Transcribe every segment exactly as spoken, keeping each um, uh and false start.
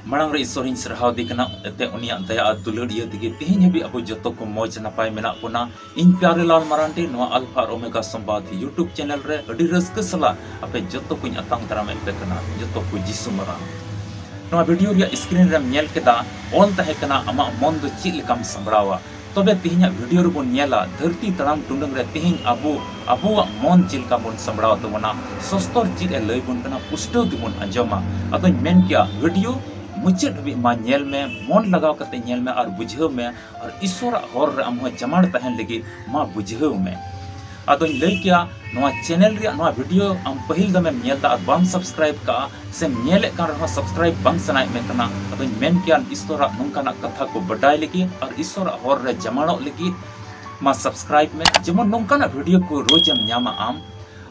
ᱢᱟᱲᱟᱝ ᱨᱮ ᱤᱥᱚᱨᱤᱧ ᱥᱟᱨᱦᱟᱣ ᱫᱮ ᱠᱟᱱᱟ, ᱮᱱᱛᱮ ᱩᱱᱤᱭᱟᱜ ᱫᱟᱭᱟ ᱟᱨ ᱫᱩᱞᱟᱹᱲ ᱤᱭᱟᱹ ᱛᱮᱜᱮ ᱛᱮᱦᱮᱧ ᱦᱟᱹᱵᱤᱡ ᱟᱵᱚ ᱡᱚᱛᱚ ᱠᱚ ᱢᱚᱡᱽ ᱱᱟᱯᱟᱭ ᱢᱮᱱᱟᱜ ᱵᱚᱱᱟ᱾ ᱤᱧ ᱯᱭᱟᱨᱮ ᱞᱟᱞ ᱢᱟᱨᱟᱱᱰᱤ ᱱᱚᱣᱟ ᱟᱞᱯᱷᱟ ᱟᱨ ᱳᱢᱮᱜᱟ ᱥᱚᱢᱵᱟᱫ YouTube ᱪᱮᱱᱮᱞ ᱨᱮ ᱟᱹᱰᱤ ᱨᱟᱹᱥᱠᱟᱹ ᱥᱟᱞᱟᱜ ᱟᱯᱮ ᱡᱚᱛᱚ ᱠᱚᱧ ᱟᱛᱟᱝ ᱫᱟᱨᱟᱢᱮᱫ ᱯᱮ ᱠᱟᱱᱟ᱾ ᱡᱚᱛᱚ ᱠᱚ ᱡᱤᱥᱩ ᱢᱟᱨᱟᱝ᱾ ᱱᱚᱣᱟ ᱵᱷᱤᱰᱤᱭᱳ ᱨᱮᱭᱟᱜ ᱥᱠᱨᱤᱱ ᱨᱮᱢ ᱧᱮᱞ ᱠᱮᱫᱟ, ᱚᱞ ᱛᱟᱦᱮᱸ ᱠᱟᱱᱟ ᱟᱢᱟᱜ ᱢᱚᱱ ᱫᱚ ᱪᱮᱫ ᱞᱮᱠᱟᱢ ᱥᱟᱢᱵᱲᱟᱣᱟ᱾ ᱛᱚᱵᱮ ᱛᱮᱦᱮᱧᱟᱜ ᱵᱷᱤᱰᱤᱭᱳ ᱨᱮᱵᱚᱱ ᱧᱮᱞᱟ ᱫᱷᱟᱹᱨᱛᱤ ᱛᱟᱲᱟᱢ ᱴᱩᱰᱟᱹᱝ ᱨᱮ ᱛᱮᱦᱮᱧ ᱟᱵᱚ ᱟᱵᱚᱣᱟᱜ ᱢᱚᱱ ᱪᱮᱫ ᱞᱮᱠᱟ ᱵᱚᱱ ᱥᱟᱢᱵᱲᱟᱣ ᱛᱟᱵᱚᱱᱟ, ᱥᱚᱥᱛᱚᱨ ᱪᱮᱫ ᱮ ᱞᱟᱹᱭ ᱵᱚᱱ ᱠᱟᱱᱟ, ᱯᱩᱥᱴᱟᱹᱣ ᱛᱮᱵᱚᱱ ᱟᱸᱡᱚᱢᱟ᱾ ᱟᱫᱚᱧ ᱢᱮᱱ ᱠᱮᱭᱟ ᱵᱷᱤᱰᱤᱭᱳ ᱢᱩᱪᱟᱹᱫ ᱦᱟᱹᱵᱤᱡ ᱢᱟ ᱧᱮᱞ ᱢᱮ, ᱢᱚᱱ ᱞᱟᱜᱟᱣ ᱠᱟᱛᱮ ᱧᱮᱞ ᱢᱮ ᱟᱨ ᱵᱩᱡᱷᱟᱹᱣ ᱢᱮ, ᱟᱨ ᱤᱥᱚᱨᱟᱜ ᱦᱚᱨ ᱨᱮ ᱟᱢ ᱦᱚᱸ ᱡᱟᱢᱟᱲ ᱛᱟᱦᱮᱱ ᱞᱟᱹᱜᱤᱫ ᱢᱟ ᱵᱩᱡᱷᱟᱹᱣ ᱢᱮ᱾ ᱟᱫᱚᱧ ᱞᱟᱹᱭ ᱠᱮᱭᱟ ᱱᱚᱣᱟ ᱪᱮᱱᱮᱞ ᱨᱮᱭᱟᱜ ᱱᱚᱣᱟ ᱵᱷᱤᱰᱤᱭᱳ ᱟᱢ ᱯᱟᱹᱦᱤᱞ ᱫᱚᱢᱮᱢ ᱧᱮᱞ ᱫᱟ ᱟᱨ ᱵᱟᱢ ᱥᱟᱵᱥᱠᱨᱟᱭᱤᱵ ᱠᱟᱜᱼᱟ, ᱥᱮᱢ ᱧᱮᱞᱮᱫ ᱠᱟᱱ ᱨᱮᱦᱚᱸ ᱥᱟᱵᱥᱠᱨᱟᱭᱤᱵ ᱵᱟᱝ ᱥᱟᱱᱟᱭᱮᱫ ᱢᱮ ᱠᱟᱱᱟ, ᱟᱫᱚᱧ ᱢᱮᱱ ᱠᱮᱭᱟ ᱤᱥᱚᱨᱟᱜ ᱱᱚᱝᱠᱟᱱᱟᱜ ᱠᱟᱛᱷᱟ ᱠᱚ ᱵᱟᱰᱟᱭ ᱞᱟᱹᱜᱤᱫ ᱟᱨ ᱤᱥᱚᱨᱟᱜ ᱦᱚᱨ ᱨᱮ ᱡᱟᱢᱟᱲᱚᱜ ᱞᱟᱹᱜᱤᱫ ᱢᱟ ᱥᱟᱵᱥᱠᱨᱟᱭᱤᱵ ᱢᱮ, ᱡᱮᱢᱚᱱ ᱱᱚᱝᱠᱟᱱᱟᱜ ᱵᱷᱤᱰᱤᱭᱳ ᱠᱚ ᱨᱳᱡᱽ ᱮᱢ ᱧᱟᱢᱟ ᱟᱢ᱾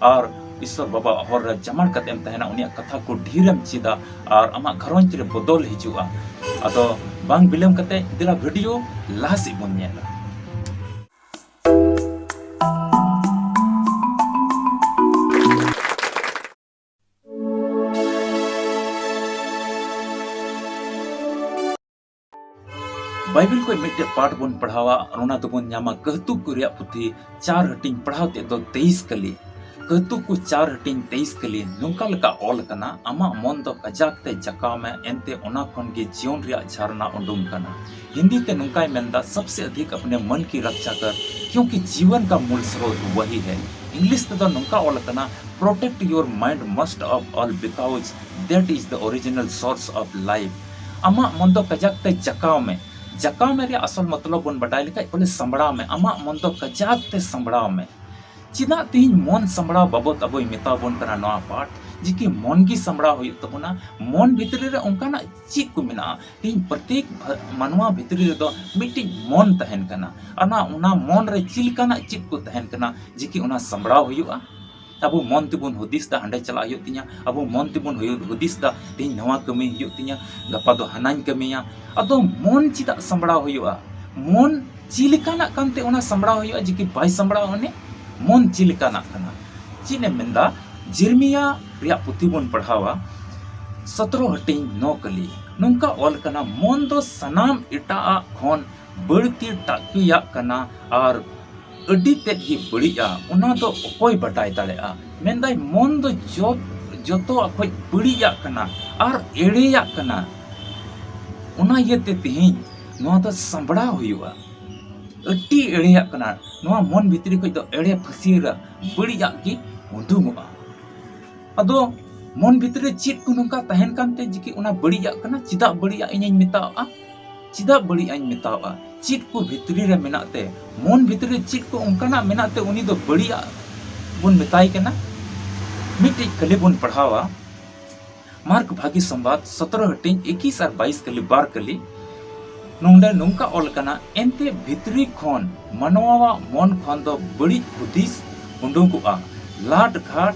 ᱟᱨ ᱤᱥᱚᱨ ᱵᱟᱵᱟᱣᱟᱜ ᱦᱚᱨ ᱨᱮ ᱡᱟᱢᱟᱲ ᱠᱟᱛᱮ ᱮᱢ ᱛᱟᱦᱮᱱᱟ, ᱩᱱᱤᱭᱟᱜ ᱠᱟᱛᱷᱟ ᱠᱚ ᱰᱷᱮᱨᱮᱢ ᱪᱮᱫᱟ ᱟᱨ ᱟᱢᱟᱜ ᱜᱷᱟᱨᱚᱸᱡᱽ ᱨᱮ ᱵᱚᱫᱚᱞ ᱦᱤᱡᱩᱜᱼᱟ᱾ ᱟᱫᱚ ᱵᱟᱝ ᱵᱤᱞᱚᱢ ᱠᱟᱛᱮ ᱫᱮᱞᱟ ᱵᱷᱤᱰᱤᱭᱳ ᱞᱟᱦᱟ ᱥᱮᱫ ᱵᱚᱱ ᱧᱮᱞᱟ᱾ ᱵᱟᱭᱵᱮᱞ ᱠᱷᱚᱱ ᱢᱤᱫᱴᱮᱡ ᱯᱟᱴ ᱵᱚᱱ ᱯᱟᱲᱦᱟᱣᱟ, ᱚᱱᱟ ᱫᱚᱵᱚᱱ ᱧᱟᱢᱟ ᱠᱟᱹᱦᱛᱩ ᱠᱚ ᱨᱮᱭᱟᱜ ᱯᱩᱛᱷᱤ ᱪᱟᱨ ᱦᱟᱹᱴᱤᱧ, ᱯᱟᱲᱦᱟᱣ ᱛᱮᱫ ᱫᱚ ᱛᱮᱭᱤᱥ ᱠᱟᱹᱞᱤ᱾ ᱠᱟᱹᱦᱛᱩ ᱠᱚ ᱪᱟᱨ ᱦᱟᱹᱴᱤᱧ ᱛᱮᱭᱤᱥ ᱠᱟᱹᱞᱤ ᱱᱚᱝᱠᱟ ᱞᱮᱠᱟ ᱚᱞ ᱟᱠᱟᱱᱟ, ᱟᱢᱟᱜ ᱢᱚᱱ ᱫᱚ ᱠᱟᱡᱟᱠ ᱛᱮ ᱡᱟᱠᱟᱣ ᱢᱮ, ᱮᱱᱛᱮ ᱚᱱᱟ ᱠᱷᱚᱱ ᱜᱮ ᱡᱤᱭᱚᱱ ᱨᱮᱭᱟᱜ ᱡᱷᱟᱨᱱᱟ ᱩᱰᱩᱝ ᱠᱟᱱᱟ᱾ ᱦᱤᱱᱫᱤ ᱛᱮ ᱱᱚᱝᱠᱟᱭ ᱢᱮᱱᱫᱟ, सबसे अधिक अपने मन की रक्षा कर, क्योंकि जीवन का मूल स्रोत वही है। ᱤᱝᱞᱤᱥ ᱛᱮᱫᱚ ᱱᱚᱝᱠᱟ ᱚᱞ ᱟᱠᱟᱱᱟ, Protect your mind most of all because that is the original source of life। ᱟᱢᱟᱜ ᱢᱚᱱ ᱫᱚ ᱠᱟᱡᱟᱠ ᱛᱮ ᱡᱟᱠᱟᱣ ᱢᱮ᱾ ᱡᱟᱠᱟᱣ ᱢᱮ ᱨᱮᱭᱟᱜ ᱟᱥᱚᱞ ᱢᱚᱛᱞᱚᱵ ᱵᱚᱱ ᱵᱟᱰᱟᱭ ᱞᱮᱠᱷᱟᱡ ᱵᱚᱞᱮ ᱥᱟᱢᱵᱲᱟᱣ ᱢᱮ, ᱟᱢᱟᱜ ᱢᱚᱱ ᱫᱚ ᱠᱟᱡᱟᱠ ᱛᱮ ᱥᱟᱢᱵᱲᱟᱣ ᱢᱮ᱾ ᱪᱮᱫᱟᱜ ᱛᱮᱦᱮᱧ ᱢᱚᱱ ᱥᱟᱢᱵᱲᱟᱣ ᱵᱟᱵᱚᱛ ᱟᱵᱚᱭ ᱢᱮᱛᱟ ᱵᱚᱱ ᱠᱟᱱᱟ ᱱᱚᱣᱟ ᱯᱟᱴ, ᱡᱮ ᱠᱤ ᱢᱚᱱ ᱜᱮ ᱥᱟᱢᱵᱲᱟᱣ ᱦᱩᱭᱩᱜ ᱛᱟᱵᱚᱱᱟ? ᱢᱚᱱ ᱵᱷᱤᱛᱨᱤ ᱨᱮ ᱚᱱᱠᱟᱱᱟᱜ ᱪᱮᱫ ᱠᱚ ᱢᱮᱱᱟᱜᱼᱟ? ᱛᱮᱦᱮᱧ ᱯᱨᱚᱛᱮᱠ ᱵᱷᱟ-, ᱢᱟᱱᱣᱟ ᱵᱷᱤᱛᱨᱤ ᱨᱮᱫᱚ ᱢᱤᱫᱴᱤᱡ ᱢᱚᱱ ᱛᱟᱦᱮᱱ ᱠᱟᱱᱟ᱾ ᱚᱱᱟ, ᱚᱱᱟ ᱢᱚᱱ ᱨᱮ ᱪᱮᱫ ᱞᱮᱠᱟᱱᱟᱜ ᱪᱮᱫ ᱠᱚ ᱛᱟᱦᱮᱱ ᱠᱟᱱᱟ, ᱡᱮ ᱠᱤ ᱚᱱᱟ ᱥᱟᱢᱵᱲᱟᱣ ᱦᱩᱭᱩᱜᱼᱟ? ᱟᱵᱚ ᱢᱚᱱ ᱛᱮᱵᱚᱱ ᱦᱩᱫᱤᱥ ᱫᱟ, ᱦᱟᱸᱰᱮ ᱪᱟᱞᱟᱜ ᱦᱩᱭᱩᱜ ᱛᱤᱧᱟ, ᱟᱵᱚ ᱢᱚᱱ ᱛᱮᱵᱚᱱ ᱦᱩᱭᱩ-, ᱦᱩᱫᱤᱥ ᱫᱟ, ᱛᱮᱦᱮᱧ ᱱᱚᱣᱟ ᱠᱟᱹᱢᱤ ᱦᱩᱭᱩᱜ ᱛᱤᱧᱟ, ᱜᱟᱯᱟ ᱫᱚ ᱦᱟᱱᱟᱧ ᱠᱟᱹᱢᱤᱭᱟ᱾ ᱟᱫᱚ ᱢᱚᱱ ᱪᱮᱫᱟᱜ ᱥᱟᱢᱵᱲᱟᱣ ᱦᱩᱭᱩᱜᱼᱟ? ᱢᱚᱱ ᱪᱮᱫ ᱞᱮᱠᱟᱱᱟᱜ ᱠᱟᱱᱛᱮ ᱚᱱᱟ ᱥᱟᱢᱵᱲᱟᱣ ᱦᱩᱭᱩᱜᱼᱟ, ᱡᱮ ᱠᱤ ᱵᱟᱭ ᱥᱟᱢᱵᱲᱟᱣ ᱟᱹᱱᱤᱡ? ᱢᱚᱱ ᱪᱮᱫ ᱞᱮᱠᱟᱱᱟᱜ ᱠᱟᱱᱟ? ᱪᱮᱫ ᱮᱢ ᱢᱮᱱᱫᱟ? ᱡᱮᱨᱢᱤᱭᱟ ᱨᱮᱭᱟᱜ ᱯᱩᱛᱷᱤ ᱵᱚᱱ ᱯᱟᱲᱦᱟᱣᱟ, ᱥᱚᱛᱨᱚ ᱦᱟᱹᱴᱤᱧ ᱱᱚ ᱠᱟᱹᱞᱤ᱾ ᱱᱚᱝᱠᱟ ᱚᱞ ᱠᱟᱱᱟ, ᱢᱚᱱ ᱫᱚ ᱥᱟᱱᱟᱢ ᱮᱴᱟᱜ ᱟᱜ ᱠᱷᱚᱱ ᱵᱟᱹᱲᱛᱤ ᱴᱟᱠᱯᱤᱭᱟᱜ ᱠᱟᱱᱟ ᱟᱨ ᱟᱹᱰᱤ ᱛᱮᱫ ᱜᱮ ᱵᱟᱹᱲᱤᱡᱼᱟ᱾ ᱚᱱᱟ ᱫᱚ ᱚᱠᱚᱭ ᱵᱟᱰᱟᱭ ᱫᱟᱲᱮᱭᱟᱜᱼᱟ? ᱢᱮᱱᱫᱟᱭ, ᱢᱚᱱ ᱫᱚ ᱡᱚᱛ-, ᱡᱚᱛᱚᱣᱟᱜ ᱠᱷᱚᱱ ᱵᱟᱹᱲᱤᱡᱟᱜ ᱠᱟᱱᱟ ᱟᱨ ᱮᱲᱮᱭᱟᱜ ᱠᱟᱱᱟ᱾ ᱚᱱᱟ ᱤᱭᱟᱹᱛᱮ ᱛᱮᱦᱮᱧ ᱱᱚᱣᱟ ᱫᱚ ᱥᱟᱸᱵᱲᱟᱣ ᱦᱩᱭᱩᱜᱼᱟ᱾ ᱟᱹᱰᱤ ᱮᱲᱮᱭᱟᱜ ᱠᱟᱱᱟ᱾ ᱱᱚᱣᱟ ᱢᱚᱱ ᱵᱷᱤᱛᱨᱤ ᱠᱷᱚᱱ ᱫᱚ ᱮᱲᱮ, ᱯᱷᱟᱹᱥᱭᱟᱹᱨᱟ, ᱵᱟᱹᱲᱤᱡᱟᱜ ᱜᱮ ᱩᱰᱩᱝᱚᱜᱼᱟ᱾ ᱟᱫᱚ ᱢᱚᱱ ᱵᱷᱤᱛᱨᱤ ᱨᱮ ᱪᱮᱫ ᱠᱚ ᱱᱚᱝᱠᱟ ᱛᱟᱦᱮᱱ ᱠᱟᱱᱛᱮ ᱡᱮ ᱠᱤ ᱚᱱᱟ ᱵᱟᱹᱲᱤᱡᱟᱜ ᱠᱟᱱᱟ? ᱪᱮᱫᱟᱜ ᱵᱟᱹᱲᱤᱡᱟᱜ ᱤᱧᱤᱧ ᱢᱮᱛᱟᱣᱟᱜᱼᱟ? ᱪᱮᱫᱟᱜ ᱵᱟᱹᱲᱤᱡᱟᱜ ᱤᱧ ᱢᱮᱛᱟᱣᱟᱜᱼᱟ? ᱪᱮᱫ ᱠᱚ ᱵᱷᱤᱛᱨᱤ ᱨᱮ ᱢᱮᱱᱟᱜ ᱛᱮ, ᱢᱚᱱ ᱵᱷᱤᱛᱨᱤ ᱨᱮ ᱪᱮᱫ ᱠᱚ ᱚᱱᱠᱟᱱᱟᱜ ᱢᱮᱱᱟᱜ ᱛᱮ ᱩᱱᱤ ᱫᱚ ᱵᱟᱹᱲᱤᱡᱟᱜ ᱵᱚᱱ ᱢᱮᱛᱟᱭ ᱠᱟᱱᱟ? ᱢᱤᱫᱴᱤᱡ ᱠᱟᱹᱞᱤ ᱵᱚᱱ ᱯᱟᱲᱦᱟᱣᱟ, ᱢᱟᱨᱠ ᱵᱷᱟᱹᱜᱤ ᱥᱚᱢᱵᱟᱫ ᱥᱚᱛᱨᱚ ᱦᱟᱹᱴᱤᱧ ᱮᱠᱤᱥ ᱟᱨ ᱵᱟᱭᱤᱥ ᱠᱟᱹᱞᱤ, ᱵᱟᱨ ᱠᱟᱹᱞᱤ᱾ ᱱᱚᱰᱮ ᱱᱚᱝᱠᱟ ᱚᱞ ᱠᱟᱱᱟ, ᱮᱱᱛᱮ ᱵᱷᱤᱛᱨᱤ ᱠᱷᱚᱱ ᱢᱟᱱᱣᱟᱣᱟᱜ ᱢᱚᱱ ᱠᱷᱚᱱ ᱫᱚ ᱵᱟᱹᱲᱤᱡ ᱦᱩᱫᱤᱥ ᱩᱰᱩᱠᱚᱜᱼᱟ, ᱞᱟᱴ ᱜᱷᱟᱴ,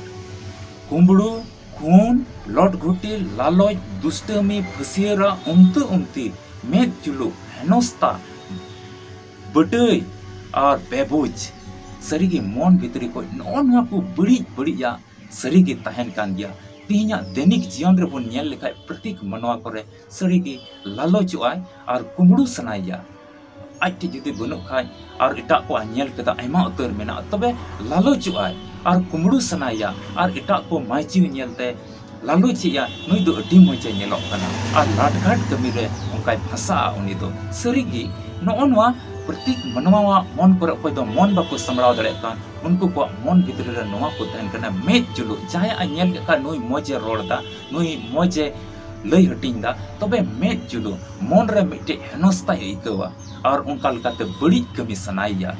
ᱠᱩᱢᱵᱽᱲᱩ, ᱠᱷᱩᱱ, ᱞᱚᱴᱜᱷᱩᱴᱤ, ᱞᱟᱞᱚᱪ, ᱫᱩᱥᱴᱟᱹᱢᱤ, ᱯᱷᱟᱹᱥᱭᱟᱹᱨᱟ, ᱩᱢᱛᱟᱹ ᱩᱢᱛᱤ, ᱢᱮᱫ ᱡᱩᱞᱩᱜ, ᱦᱮᱱᱚᱥᱛᱟ, ᱵᱟᱹᱰᱟᱹᱭ ᱟᱨ ᱵᱮᱵᱩᱡᱽ᱾ ᱥᱟᱹᱨᱤᱜᱮ ᱢᱚᱱ ᱵᱷᱤᱛᱨᱤ ᱠᱷᱚᱱ ᱱᱚᱜᱼᱚ ᱱᱚᱣᱟ ᱠᱚ ᱵᱟᱹᱲᱤᱡ ᱵᱟᱹᱲᱤᱡᱟᱜ ᱥᱟᱹᱨᱤᱜᱮ ᱛᱟᱦᱮᱱ ᱠᱟᱱ ᱜᱮᱭᱟ᱾ ᱛᱮᱦᱮᱧᱟᱜ ᱫᱮᱱᱤᱠ ᱡᱤᱭᱚᱱ ᱨᱮᱵᱚᱱ ᱧᱮᱞ ᱞᱮᱠᱷᱟᱡ ᱯᱨᱚᱛᱮᱠ ᱢᱟᱱᱣᱟ ᱠᱚᱨᱮ ᱥᱟᱹᱨᱤᱜᱮ ᱞᱟᱞᱚᱪᱚᱜᱼᱟᱭ ᱟᱨ ᱠᱩᱢᱵᱽᱲᱩ ᱥᱟᱱᱟᱭᱮᱭᱟ᱾ ᱟᱡ ᱴᱷᱮᱡ ᱡᱩᱫᱤ ᱵᱟᱹᱱᱩᱜ ᱠᱷᱟᱡ ᱟᱨ ᱮᱴᱟᱜ ᱠᱚᱣᱟᱜ ᱧᱮᱞ ᱠᱮᱫᱟ ᱟᱭᱢᱟ ᱩᱛᱟᱹᱨ ᱢᱮᱱᱟᱜᱼᱟ, ᱛᱚᱵᱮ ᱞᱟᱞᱚᱪᱚᱜᱼᱟᱭ ᱟᱨ ᱠᱩᱢᱵᱽᱲᱩ ᱥᱟᱱᱟᱭᱮᱭᱟ ᱟᱨ ᱮᱴᱟᱜ ᱠᱚ ᱢᱟᱹᱪᱤ ᱧᱮᱞᱛᱮ ᱞᱟᱞᱚᱪᱮᱭᱟ, ᱱᱩᱭ ᱫᱚ ᱟᱹᱰᱤ ᱢᱚᱡᱮ ᱧᱮᱞᱚᱜ ᱠᱟᱱᱟ ᱟᱨ ᱞᱟᱴᱜᱷᱟᱴ ᱠᱟᱹᱢᱤ ᱨᱮ ᱚᱱᱠᱟᱭ ᱯᱷᱟᱥᱟᱜᱼᱟ ᱩᱱᱤ ᱫᱚ᱾ ᱥᱟᱹᱨᱤᱜᱮ ᱱᱚᱜᱼᱚ ᱱᱚᱣᱟ ᱯᱨᱚᱛᱮᱠ ᱢᱟᱱᱣᱟᱣᱟᱜ ᱢᱚᱱ ᱠᱚᱨᱮ ᱚᱠᱚᱭ ᱫᱚ ᱢᱚᱱ ᱵᱟᱠᱚ ᱥᱟᱢᱵᱲᱟᱣ ᱫᱟᱲᱮᱭᱟᱜ ᱠᱟᱱ, ᱩᱱᱠᱩ ᱠᱚᱣᱟᱜ ᱢᱚᱱ ᱵᱷᱤᱛᱨᱤ ᱨᱮ ᱱᱚᱣᱟ ᱠᱚ ᱛᱟᱦᱮᱱ ᱠᱟᱱᱟ, ᱢᱮᱫ ᱡᱩᱞᱩᱜ᱾ ᱡᱟᱦᱟᱸᱭᱟᱜ ᱮ ᱧᱮᱞ ᱠᱮᱫ ᱠᱷᱟᱱ ᱱᱩᱭ ᱢᱚᱡᱮ ᱨᱚᱲ ᱮᱫᱟ, ᱱᱩᱭ ᱢᱚᱡᱮ ᱞᱟᱹᱭ ᱦᱟᱹᱴᱤᱧ ᱮᱫᱟ, ᱛᱚᱵᱮ ᱢᱮᱫ ᱡᱩᱞᱩᱜ, ᱢᱚᱱ ᱨᱮ ᱢᱤᱫᱴᱮᱡ ᱦᱮᱱᱚᱥᱛᱟᱭ ᱟᱹᱭᱠᱟᱹᱣᱟ ᱟᱨ ᱚᱱᱠᱟ ᱞᱮᱠᱟᱛᱮ ᱵᱟᱹᱲᱤᱡ ᱠᱟᱹᱢᱤ ᱥᱟᱱᱟᱭᱮᱭᱟ᱾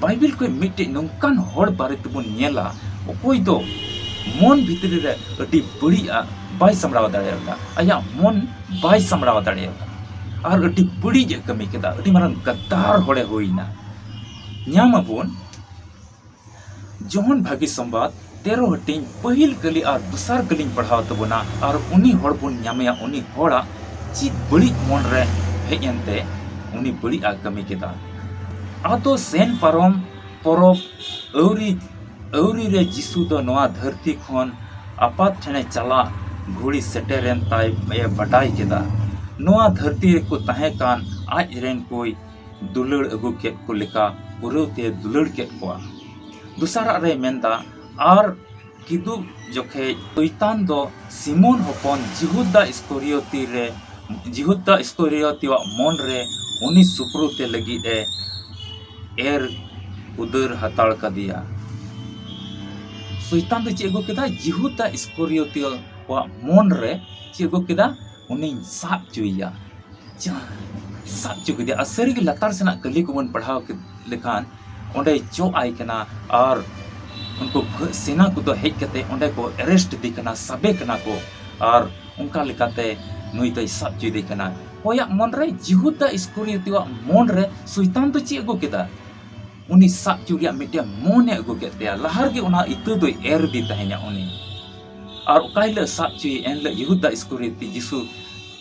ᱵᱟᱭᱵᱮᱞ ᱠᱷᱚᱱ ᱢᱤᱫᱴᱮᱡ ᱱᱚᱝᱠᱟᱱ ᱦᱚᱲ ᱵᱟᱨᱮ ᱛᱮᱵᱚᱱ ᱧᱮᱞᱟ, ᱚᱠᱚᱭ ᱫᱚ ᱢᱚᱱ ᱵᱷᱤᱛᱨᱤ ᱨᱮ ᱟᱹᱰᱤ ᱵᱟᱹᱲᱤᱡᱟᱜ ᱵᱟᱭ ᱥᱟᱢᱵᱲᱟᱣ ᱫᱟᱲᱮᱭᱟᱫᱟ, ᱟᱭᱟᱜ ᱢᱚᱱ ᱵᱟᱭ ᱥᱟᱢᱵᱲᱟᱣ ᱫᱟᱲᱮᱭᱟᱫᱟ ᱟᱨ ᱟᱹᱰᱤ ᱵᱟᱹᱲᱤᱡ ᱮ ᱠᱟᱹᱢᱤ ᱠᱮᱫᱟ, ᱟᱹᱰᱤ ᱢᱟᱨᱟᱝ ᱜᱟᱫᱟᱨ ᱦᱚᱲᱮ ᱦᱩᱭᱱᱟ᱾ ᱧᱟᱢ ᱟᱵᱚᱱ ᱡᱚᱦᱚᱱ ᱵᱷᱟᱹᱜᱤ ᱥᱚᱢᱵᱟᱫ ᱛᱮᱨᱚ ᱦᱟᱹᱴᱤᱧ ᱯᱟᱹᱦᱤᱞ ᱠᱟᱹᱞᱤ ᱟᱨ ᱫᱚᱥᱟᱨ ᱠᱟᱹᱞᱤᱧ ᱯᱟᱲᱦᱟᱣ ᱛᱟᱵᱚᱱᱟ ᱟᱨ ᱩᱱᱤ ᱦᱚᱲ ᱵᱚᱱ ᱧᱟᱢᱮᱭᱟ, ᱩᱱᱤ ᱦᱚᱲᱟᱜ ᱪᱮᱫ ᱵᱟᱹᱲᱤᱡ ᱢᱚᱱ ᱨᱮ ᱦᱮᱡ ᱮᱱᱛᱮ ᱩᱱᱤ ᱵᱟᱹᱲᱤᱡ ᱟᱜ ᱠᱟᱹᱢᱤ ᱠᱮᱫᱟ᱾ ᱟᱫᱚ ᱥᱮᱱ ᱯᱟᱨᱚᱢ ᱯᱚᱨᱚᱵᱽ ᱟᱹᱣᱨᱤ, ᱟᱹᱣᱨᱤ ᱨᱮ ᱡᱤᱥᱩ ᱫᱚ ᱱᱚᱣᱟ ᱫᱷᱟᱹᱨᱛᱤ ᱠᱷᱚᱱ ᱟᱯᱟᱛ ᱴᱷᱮᱱᱮ ᱪᱟᱞᱟᱜ ᱜᱷᱩᱲᱤ ᱥᱮᱴᱮᱨᱮᱱ ᱛᱟᱭ ᱮ ᱵᱟᱰᱟᱭ ᱠᱮᱫᱟ᱾ ᱱᱚᱣᱟ ᱫᱷᱟᱹᱨᱛᱤ ᱨᱮᱠᱚ ᱛᱟᱦᱮᱸ ᱠᱟᱱ ᱟᱡ ᱨᱮᱱ ᱠᱚᱭ ᱫᱩᱞᱟᱹᱲ ᱟᱹᱜᱩ ᱠᱮᱫ ᱠᱚ ᱞᱮᱠᱟ ᱯᱩᱨᱟᱹᱣ ᱛᱮ ᱫᱩᱞᱟᱹᱲ ᱠᱮᱫ ᱠᱚᱣᱟ᱾ ᱫᱚᱥᱟᱨᱟᱜ ᱨᱮᱭ ᱢᱮᱱᱫᱟ, ᱟᱨ ᱠᱤᱫᱩᱵ ᱡᱚᱠᱷᱮᱡ ᱥᱚᱭᱛᱟᱱ ᱫᱚ ᱥᱤᱢᱳᱱ ᱦᱚᱯᱚᱱ ᱡᱤᱦᱩᱫᱟ ᱤᱥᱠᱚᱨᱤᱭᱚᱛᱤ ᱨᱮ, ᱡᱤᱦᱩᱫᱟ ᱤᱥᱠᱚᱨᱤᱭᱚᱛᱤᱣᱟᱜ ᱢᱚᱱ ᱨᱮ ᱩᱱᱤ ᱥᱩᱯᱨᱩ ᱛᱮ ᱞᱟᱹᱜᱤᱫ ᱮ ᱮᱨ ᱩᱫᱟᱹᱨ ᱦᱟᱛᱟᱲ ᱠᱟᱫᱮᱭᱟ᱾ ᱥᱚᱭᱛᱟᱱ ᱫᱚ ᱪᱮᱫ ᱟᱹᱜᱩ ᱠᱮᱫᱟ? ᱡᱤᱦᱩᱫᱟ ᱤᱥᱠᱚᱨᱤᱭᱚᱛᱤᱣᱟᱜ ᱢᱚᱱ ᱨᱮ ᱪᱮᱫ ᱟᱹᱜᱩ ᱠᱮᱫᱟ? ᱩᱱᱤᱧ ᱥᱟᱵ ᱦᱚᱪᱚᱭᱮᱭᱟ᱾ ᱡᱟ, ᱥᱟᱵ ᱦᱚᱪᱚ ᱠᱮᱫᱮᱭᱟ᱾ ᱟᱨ ᱥᱟᱹᱨᱤᱜᱮ ᱞᱟᱛᱟᱨ ᱥᱮᱱᱟᱜ ᱠᱟᱹᱞᱤ ᱠᱚᱵᱚᱱ ᱯᱟᱲᱦᱟᱣ ᱠᱮᱫ ᱞᱮᱠᱷᱟᱱ, ᱚᱸᱰᱮᱭ ᱪᱚᱜ ᱟᱭ ᱠᱟᱱᱟ ᱟᱨ ᱩᱱᱠᱩ ᱯᱷᱟᱹ-, ᱥᱮᱱᱟ ᱠᱚᱫᱚ ᱦᱮᱡ ᱠᱟᱛᱮ ᱚᱸᱰᱮ ᱠᱚ arrest ᱮᱫᱮ ᱠᱟᱱᱟ, ᱥᱟᱵᱮ ᱠᱟᱱᱟ ᱠᱚ᱾ ᱟᱨ ᱚᱱᱠᱟ ᱞᱮᱠᱟᱛᱮ ᱱᱩᱭ ᱫᱚᱭ ᱥᱟᱵ ᱦᱚᱪᱚᱭᱮᱫᱮ ᱠᱟᱱᱟ᱾ ᱚᱠᱚᱭᱟᱜ ᱢᱚᱱᱨᱮ? ᱡᱤᱦᱩᱫᱟ ᱤᱥᱠᱚᱨᱤᱭᱚᱛᱤᱣᱟᱜ ᱢᱚᱱᱨᱮ ᱥᱚᱭᱛᱟᱱ ᱫᱚ ᱪᱮᱫ ᱟᱹᱜᱩ ᱠᱮᱫᱟ? ᱩᱱᱤ ᱥᱟᱵ ᱦᱚᱪᱚ ᱨᱮᱭᱟᱜ ᱢᱤᱫᱴᱮᱱ ᱢᱚᱱᱮ ᱟᱹᱜᱩ ᱠᱮᱫ ᱛᱟᱭᱟ᱾ ᱞᱟᱦᱟ ᱨᱮᱜᱮ ᱚᱱᱟ ᱤᱛᱟᱹ ᱫᱚᱭ ᱮᱨ ᱟᱫᱮ ᱛᱟᱦᱮᱸᱱᱟ ᱩᱱᱤ᱾ ᱟᱨ ᱚᱠᱟ ᱦᱤᱞᱳᱜ ᱥᱟᱵ ᱦᱚᱪᱚᱭᱮ, ᱮᱱᱦᱤᱞᱳᱜ ᱡᱤᱦᱩᱫᱟ ᱤᱥᱠᱚᱨᱤᱭᱚᱛᱤ ᱡᱤᱥᱩ,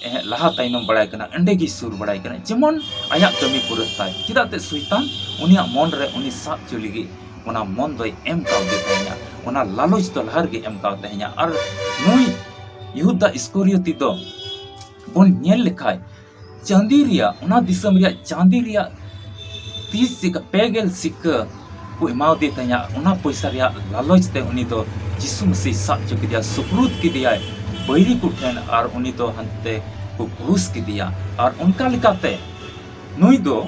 ᱮᱦᱮᱸ, ᱞᱟᱦᱟ ᱛᱟᱭᱱᱚᱢ ᱵᱟᱲᱟᱭ ᱠᱟᱱᱟ, ᱚᱸᱰᱮ ᱜᱮᱭ ᱥᱩᱨ ᱵᱟᱲᱟᱭ ᱠᱟᱱᱟ, ᱡᱮᱢᱚᱱ ᱟᱭᱟᱜ ᱠᱟᱹᱢᱤ ᱯᱩᱨᱟᱹᱜ ᱛᱟᱭ᱾ ᱪᱮᱫᱟᱜ ᱛᱮ ᱥᱚᱭᱛᱟᱱ ᱩᱱᱤᱭᱟᱜ ᱢᱚᱱ ᱨᱮ ᱩᱱᱤ ᱥᱟᱵ ᱦᱚᱪᱚ ᱞᱟᱹᱜᱤᱫ ᱚᱱᱟ ᱢᱚᱱ ᱫᱚᱭ ᱮᱢ ᱠᱟᱣᱫᱮ ᱛᱟᱦᱮᱸᱱᱟ, ᱚᱱᱟ ᱞᱟᱞᱚᱪ ᱫᱚ ᱞᱟᱦᱟ ᱨᱮᱜᱮ ᱮᱢ ᱠᱟᱣ ᱛᱟᱦᱮᱸᱱᱟ᱾ ᱟᱨ ᱱᱩᱭ ᱡᱤᱦᱩᱫᱟ ᱤᱥᱠᱚᱨᱤᱭᱚᱛᱤ ᱫᱚ ᱵᱚᱱ ᱧᱮᱞ ᱞᱮᱠᱷᱟᱡ, ᱪᱟᱸᱫᱤ ᱨᱮᱭᱟᱜ, ᱚᱱᱟ ᱫᱤᱥᱚᱢ ᱨᱮᱭᱟᱜ ᱪᱟᱸᱫᱤ ᱨᱮᱭᱟᱜ ᱛᱤᱥ ᱥᱤᱠᱟ, ᱯᱮ ᱜᱮᱞ ᱥᱤᱠᱟ ᱠᱚ ᱮᱢᱟᱣᱫᱮ ᱛᱟᱦᱮᱸᱱᱟ᱾ ᱚᱱᱟ ᱯᱚᱭᱥᱟ ᱨᱮᱭᱟᱜ ᱞᱟᱞᱚᱪ ᱛᱮ ᱩᱱᱤ ᱫᱚ ᱡᱤᱥᱩ ᱢᱟᱹᱥᱤ ᱥᱟᱵ ᱦᱚᱪᱚ ᱠᱮᱫᱮᱭᱟ, ᱥᱩᱯᱨᱩᱫ ᱠᱮᱫᱮᱭᱟᱭ ᱵᱟᱹᱭᱨᱤ ᱠᱚ ᱴᱷᱮᱱ, ᱟᱨ ᱩᱱᱤ ᱫᱚ ᱦᱟᱱᱛᱮ ᱠᱚ ᱠᱨᱩᱥ ᱠᱮᱫᱮᱭᱟ᱾ ᱟᱨ ᱚᱱᱠᱟ ᱞᱮᱠᱟᱛᱮ ᱱᱩᱭ ᱫᱚ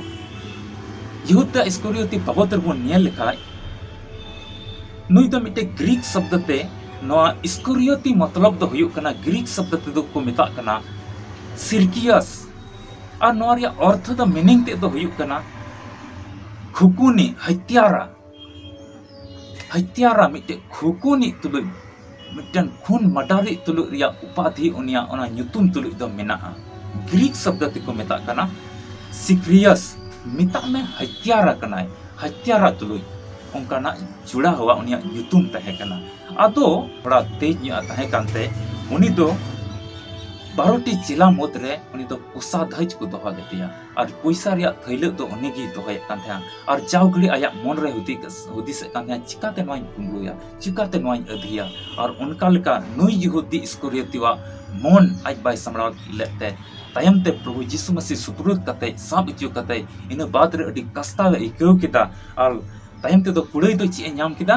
ᱡᱤᱦᱩᱫᱟ ᱤᱥᱠᱚᱨᱤᱭᱚᱛᱤ ᱵᱟᱵᱚᱫ ᱨᱮᱵᱚᱱ ᱧᱮᱞ ᱞᱮᱠᱷᱟᱡ, ᱱᱩᱭ ᱫᱚ ᱢᱤᱫᱴᱮᱡ ᱜᱨᱤᱠ ᱥᱚᱵᱫᱚ ᱛᱮ, ᱱᱚᱣᱟ ᱤᱥᱠᱚᱨᱤᱭᱚᱛᱤ ᱢᱚᱛᱞᱚᱵ ᱫᱚ ᱦᱩᱭᱩᱜ ᱠᱟᱱᱟ, ᱜᱨᱤᱠ ᱥᱚᱵᱫᱚ ᱛᱮᱫᱚ ᱠᱚ ᱢᱮᱛᱟᱜ ᱠᱟᱱᱟ ᱥᱤᱨᱠᱤᱭᱟᱥ᱾ ᱟᱨ ᱱᱚᱣᱟ ᱨᱮᱭᱟᱜ ᱚᱨᱛᱷᱚ ᱫᱚ, meaning ᱛᱮᱫ ᱫᱚ ᱦᱩᱭᱩᱜ ᱠᱟᱱᱟ ᱠᱷᱩᱠᱩᱱᱤ, ᱦᱚᱛᱭᱟᱨᱟ᱾ ᱦᱚᱛᱭᱟᱨᱟ, ᱢᱤᱫᱴᱮᱡ ᱠᱷᱩᱠᱩᱱᱤ ᱛᱩᱞᱩᱡ, ᱢᱤᱫᱴᱮᱱ ᱠᱷᱩᱱ ᱢᱟᱰᱟᱨᱤᱡ ᱛᱩᱞᱩᱡ ᱨᱮᱭᱟᱜ ᱩᱯᱟᱫᱷᱤ ᱩᱱᱤᱭᱟᱜ ᱚᱱᱟ ᱧᱩᱛᱩᱢ ᱛᱩᱞᱩᱡ ᱫᱚ ᱢᱮᱱᱟᱜᱼᱟ᱾ ᱜᱨᱤᱠ ᱥᱚᱵᱫᱚ ᱛᱮᱠᱚ ᱢᱮᱛᱟᱜ ᱠᱟᱱᱟ ᱥᱤᱠᱨᱤᱭᱟᱥ, ᱢᱮᱛᱟᱜ ᱢᱮ ᱦᱚᱛᱭᱟᱨᱟ ᱠᱟᱱᱟᱭ, ᱦᱚᱛᱭᱟᱨᱟ ᱛᱩᱞᱩᱡ ᱚᱱᱠᱟᱱᱟᱜ ᱡᱩᱲᱟᱣᱟᱜ ᱩᱱᱤᱭᱟᱜ ᱧᱩᱛᱩᱢ ᱛᱟᱦᱮᱸ ᱠᱟᱱᱟ᱾ ᱟᱫᱚ ᱛᱷᱚᱲᱟ ᱛᱮᱡ ᱧᱚᱜ ᱛᱟᱦᱮᱸ ᱠᱟᱱᱛᱮ ᱩᱱᱤ ᱫᱚ ᱵᱟᱨᱚ ᱴᱤ ᱪᱮᱞᱟ ᱢᱩᱫᱽᱨᱮ ᱩᱱᱤ ᱫᱚ ᱠᱚᱥᱟᱫᱷᱟᱡᱽ ᱠᱚ ᱫᱚᱦᱚ ᱞᱮᱫᱮᱭᱟ᱾ ᱟᱨ ᱯᱚᱭᱥᱟ ᱨᱮᱭᱟᱜ ᱛᱷᱟᱹᱭᱞᱟᱹᱜ ᱫᱚ ᱩᱱᱤ ᱜᱮᱭ ᱫᱚᱦᱚᱭᱮᱫ ᱠᱟᱱ ᱛᱟᱦᱮᱸᱱᱟ᱾ ᱟᱨ ᱡᱟᱣ ᱜᱷᱟᱹᱲᱤ ᱟᱭᱟᱜ ᱢᱚᱱ ᱨᱮ ᱦᱩᱫᱤᱥ, ᱦᱩᱫᱤᱥᱮᱫ ᱠᱟᱱ ᱛᱟᱦᱮᱸᱱᱟ, "ᱪᱤᱠᱟᱛᱮ ᱱᱚᱣᱟᱧ ᱠᱩᱢᱵᱽᱲᱩᱭᱟ, ᱪᱤᱠᱟᱛᱮ ᱱᱚᱣᱟᱧ ᱟᱹᱫᱷᱤᱭᱟ?" ᱟᱨ ᱚᱱᱠᱟ ᱞᱮᱠᱟ ᱱᱩᱭ ᱭᱤᱦᱩᱫᱤ ᱤᱥᱠᱚᱨᱤᱭᱚᱛᱤᱣᱟᱜ ᱢᱚᱱ ᱟᱡ ᱵᱟᱭ ᱥᱟᱢᱵᱲᱟᱣ ᱞᱮᱫ ᱛᱮ, ᱛᱟᱭᱚᱢ ᱛᱮ ᱯᱨᱚᱵᱷᱩ ᱡᱤᱥᱩ ᱢᱟᱹᱥᱤ ᱥᱩᱯᱨᱩᱫ ᱠᱟᱛᱮ, ᱥᱟᱵ ᱦᱚᱪᱚ ᱠᱟᱛᱮ, ᱤᱱᱟᱹ ᱵᱟᱫᱽ ᱨᱮ ᱟᱹᱰᱤ ᱠᱟᱥᱛᱟᱣ ᱮ ᱟᱹᱭᱠᱟᱹᱣ ᱠᱮᱫᱟ᱾ ᱟᱨ ᱛᱟᱭᱚᱢ ᱛᱮᱫᱚ ᱠᱩᱲᱟᱹᱭ ᱫᱚ ᱪᱮᱫ ᱮ ᱧᱟᱢ ᱠᱮᱫᱟ?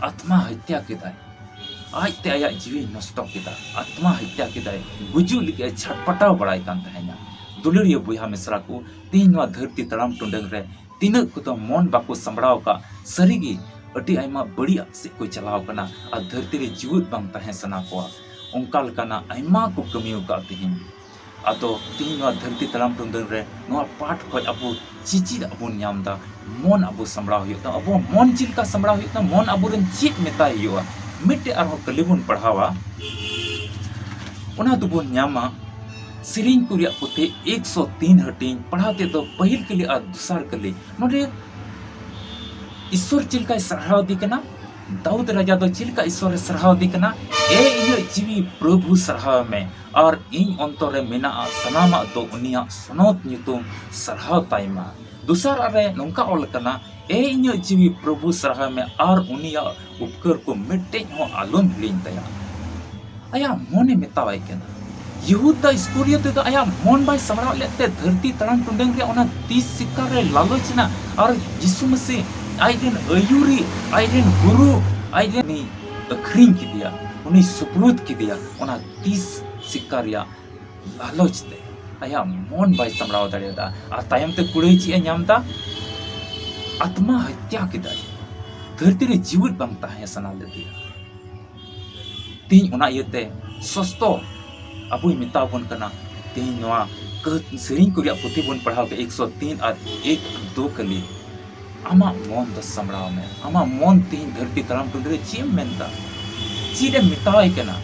ᱟᱛᱢᱟ ᱦᱚᱛᱭᱟ ᱠᱮᱫᱟᱭ᱾ ᱟᱡᱛᱮ ᱟᱭᱟᱜ ᱡᱤᱣᱤᱭ ᱱᱚᱥᱴᱚ ᱠᱮᱫᱟ, ᱟᱛᱢᱟ ᱦᱚᱛᱭᱟ ᱠᱮᱫᱟᱭ, ᱜᱩᱡᱩᱜ ᱞᱟᱹᱜᱤᱫ ᱮ ᱪᱷᱟᱴᱯᱟᱴᱟᱣ ᱵᱟᱲᱟᱭ ᱠᱟᱱ ᱛᱟᱦᱮᱸᱱᱟ᱾ ᱫᱩᱞᱟᱹᱲᱤᱭᱟᱹ ᱵᱚᱭᱦᱟ ᱢᱤᱥᱨᱟ ᱠᱚ, ᱛᱮᱦᱮᱧ ᱱᱚᱣᱟ ᱫᱷᱟᱹᱨᱛᱤ ᱛᱟᱲᱟᱢ ᱴᱩᱰᱟᱹᱝ ᱨᱮ ᱛᱤᱱᱟᱹᱜ ᱠᱚᱫᱚ ᱢᱚᱱ ᱵᱟᱠᱚ ᱥᱟᱢᱵᱲᱟᱣ ᱟᱠᱟᱫ, ᱥᱟᱹᱨᱤᱜᱮ ᱟᱹᱰᱤ ᱟᱭᱢᱟ ᱵᱟᱹᱲᱤᱡᱟᱜ ᱥᱮᱫ ᱠᱚ ᱪᱟᱞᱟᱣ ᱠᱟᱱᱟ ᱟᱨ ᱫᱷᱟᱹᱨᱛᱤ ᱨᱮ ᱡᱤᱣᱮᱫ ᱵᱟᱝ ᱛᱟᱦᱮᱸ ᱥᱟᱱᱟ ᱠᱚᱣᱟ᱾ ᱚᱱᱠᱟ ᱞᱮᱠᱟᱱᱟᱜ ᱟᱭᱢᱟ ᱠᱚ ᱠᱟᱹᱢᱤ ᱟᱠᱟᱫ ᱛᱮᱦᱮᱧ᱾ ᱟᱫᱚ ᱛᱮᱦᱮᱧ ᱱᱚᱣᱟ ᱫᱷᱟᱹᱨᱛᱤ ᱛᱟᱲᱟᱢ ᱴᱩᱰᱟᱹᱝ ᱨᱮ ᱱᱚᱣᱟ ᱯᱟᱴ ᱠᱷᱚᱡ ᱟᱵᱚ ᱪᱮᱪᱮᱫ ᱟᱵᱚᱱ ᱧᱟᱢ ᱮᱫᱟ, ᱢᱚᱱ ᱟᱵᱚ ᱥᱟᱢᱵᱲᱟᱣ ᱦᱩᱭᱩᱜ ᱛᱟᱢᱟ᱾ ᱟᱵᱚ ᱢᱚᱱ ᱪᱮᱫ ᱞᱮᱠᱟ ᱥᱟᱢᱵᱲᱟᱣ ᱦᱩᱭᱩᱜ ᱛᱟᱢᱟ, ᱢᱚᱱ ᱟᱵᱚᱨᱮᱱ ᱪᱮᱫ ᱢᱮᱛᱟᱭ ᱦᱩᱭᱩᱜᱼᱟ? ᱢᱤᱫᱴᱮᱡ ᱟᱨᱦᱚᱸ ᱠᱟᱹᱞᱤ ᱵᱚᱱ ᱯᱟᱲᱦᱟᱣᱟ, ᱚᱱᱟ ᱫᱚᱵᱚᱱ ᱧᱟᱢᱟ ᱥᱮᱨᱮᱧ ᱠᱚ ᱨᱮᱭᱟᱜ ᱯᱩᱛᱷᱤ ᱮᱠᱥᱚ ᱛᱤᱱ ᱦᱟᱹᱴᱤᱧ, ᱯᱟᱲᱦᱟᱣ ᱛᱮᱫᱚ ᱯᱟᱹᱦᱤᱞ ᱠᱟᱹᱞᱤ ᱟᱨ ᱫᱚᱥᱟᱨ ᱠᱟᱹᱞᱤ᱾ ᱱᱚᱰᱮ ᱤᱥᱥᱚᱨ ᱪᱮᱫ ᱞᱮᱠᱟᱭ ᱥᱟᱨᱦᱟᱣ ᱫᱮ ᱠᱟᱱᱟ? ᱫᱟᱣᱩᱫ ᱨᱟᱡᱟ ᱫᱚ ᱪᱮᱫ ᱞᱮᱠᱟ ᱤᱥᱥᱚᱨᱮ ᱥᱟᱨᱦᱟᱣ ᱫᱮ ᱠᱟᱱᱟ? "ᱮ ᱤᱧᱟᱹᱜ ᱡᱤᱣᱤ, ᱯᱨᱚᱵᱷᱩ ᱥᱟᱨᱦᱟᱣ ᱢᱮ, ᱟᱨ ᱤᱧ ᱚᱱᱛᱚᱨ ᱨᱮ ᱢᱮᱱᱟᱜᱼᱟ ᱥᱟᱱᱟᱢᱟᱜ ᱫᱚ ᱩᱱᱤᱭᱟᱜ ᱥᱚᱱᱚᱛ ᱧᱩᱛᱩᱢ ᱥᱟᱨᱦᱟᱣ ᱛᱟᱭ ᱢᱟ᱾" ᱫᱚᱥᱟᱨᱟᱜ ᱨᱮ ᱱᱚᱝᱠᱟ ᱚᱞ ᱟᱠᱟᱱᱟ, "ᱮ ᱤᱧᱟᱹᱜ ᱡᱤᱣᱤ, ᱯᱨᱚᱵᱷᱩ ᱥᱟᱨᱦᱟᱣ ᱢᱮ, ᱟᱨ ᱩᱱᱤᱭᱟᱜ ᱩᱯᱠᱟᱹᱨ ᱠᱚ ᱢᱤᱫᱴᱮᱡ ᱦᱚᱸ ᱟᱞᱚᱢ ᱦᱤᱲᱤᱧ ᱛᱟᱭᱟ᱾" ᱟᱭᱟᱜ ᱢᱚᱱᱮ ᱢᱮᱛᱟᱣᱟᱭ ᱠᱟᱱᱟ᱾ ᱭᱤᱦᱩᱫᱟ ᱤᱥᱠᱚᱨᱤᱭᱚᱛ ᱫᱚ ᱟᱭᱟᱜ ᱢᱚᱱ ᱵᱟᱭ ᱥᱟᱢᱵᱲᱟᱣ ᱞᱮᱫ ᱛᱮ ᱫᱷᱟᱹᱨᱛᱤ ᱛᱟᱲᱟᱢ ᱴᱩᱰᱟᱹᱝ ᱨᱮᱭᱟᱜ ᱚᱱᱟ ᱛᱤᱥ ᱥᱤᱠᱟᱨ ᱨᱮ ᱞᱟᱞᱚᱪ ᱮᱱᱟ᱾ ᱟᱨ ᱡᱤᱥᱩ ᱢᱟᱹᱥᱤ ᱟᱡᱨᱮᱱ ᱟᱹᱭᱩᱨᱤᱡ, ᱟᱡᱨᱮᱱ ᱜᱩᱨᱩ, ᱟᱡᱨᱮᱱ, ᱩᱱᱤ ᱟᱹᱠᱷᱨᱤᱧ ᱠᱮᱫᱮᱭᱟ, ᱩᱱᱤ ᱥᱩᱯᱨᱩᱫ ᱠᱮᱫᱮᱭᱟ ᱚᱱᱟ ᱛᱤᱥ ᱥᱤᱠᱟᱨ ᱨᱮᱭᱟᱜ ᱞᱟᱞᱚᱪ ᱛᱮ᱾ ᱟᱭᱟᱜ ᱢᱚᱱ ᱵᱟᱭ ᱥᱟᱢᱵᱲᱟᱣ ᱫᱟᱲᱮᱭᱟᱫᱟ᱾ ᱟᱨ ᱛᱟᱭᱚᱢ ᱛᱮ ᱠᱩᱲᱟᱹᱭ ᱪᱮᱫ ᱮ ᱧᱟᱢ ᱮᱫᱟ? ᱟᱛᱢᱟ ᱦᱚᱛᱭᱟ ᱠᱮᱫᱟᱭ᱾ ᱫᱷᱟᱹᱨᱛᱤ ᱨᱮ ᱡᱤᱣᱮᱫ ᱵᱟᱝ ᱛᱟᱦᱮᱸ ᱥᱟᱱᱟ ᱞᱮᱫᱮᱭᱟ᱾ ᱛᱮᱦᱮᱧ ᱚᱱᱟ ᱤᱭᱟᱹᱛᱮ ᱥᱚᱥᱛᱚ ᱟᱵᱚᱭ ᱢᱮᱛᱟ ᱵᱚᱱ ᱠᱟᱱᱟ᱾ ᱛᱮᱦᱮᱧ ᱱᱚᱣᱟ ᱠᱟᱹᱦ-, ᱥᱮᱨᱮᱧ ᱠᱚ ᱨᱮᱭᱟᱜ ᱯᱩᱛᱷᱤ ᱵᱚᱱ ᱯᱟᱲᱦᱟᱣ ᱠᱮᱫ ᱮᱠᱥᱚ ᱛᱤᱱ ᱟᱨ ᱮᱠ ᱫᱩ ᱠᱟᱹᱞᱤ, ᱟᱢᱟᱜ ᱢᱚᱱ ᱫᱚ ᱥᱟᱢᱵᱲᱟᱣ ᱢᱮ᱾ ᱟᱢᱟᱜ ᱢᱚᱱ ᱛᱮᱦᱮᱧ ᱫᱷᱟᱹᱨᱛᱤ ᱛᱟᱲᱟᱢ ᱴᱩᱰᱟᱹᱝ ᱨᱮ ᱪᱮᱫ ᱮᱢ ᱢᱮᱱᱫᱟ? ᱪᱮᱫ ᱮᱢ ᱢᱮᱛᱟᱣᱟᱭ ᱠᱟᱱᱟ?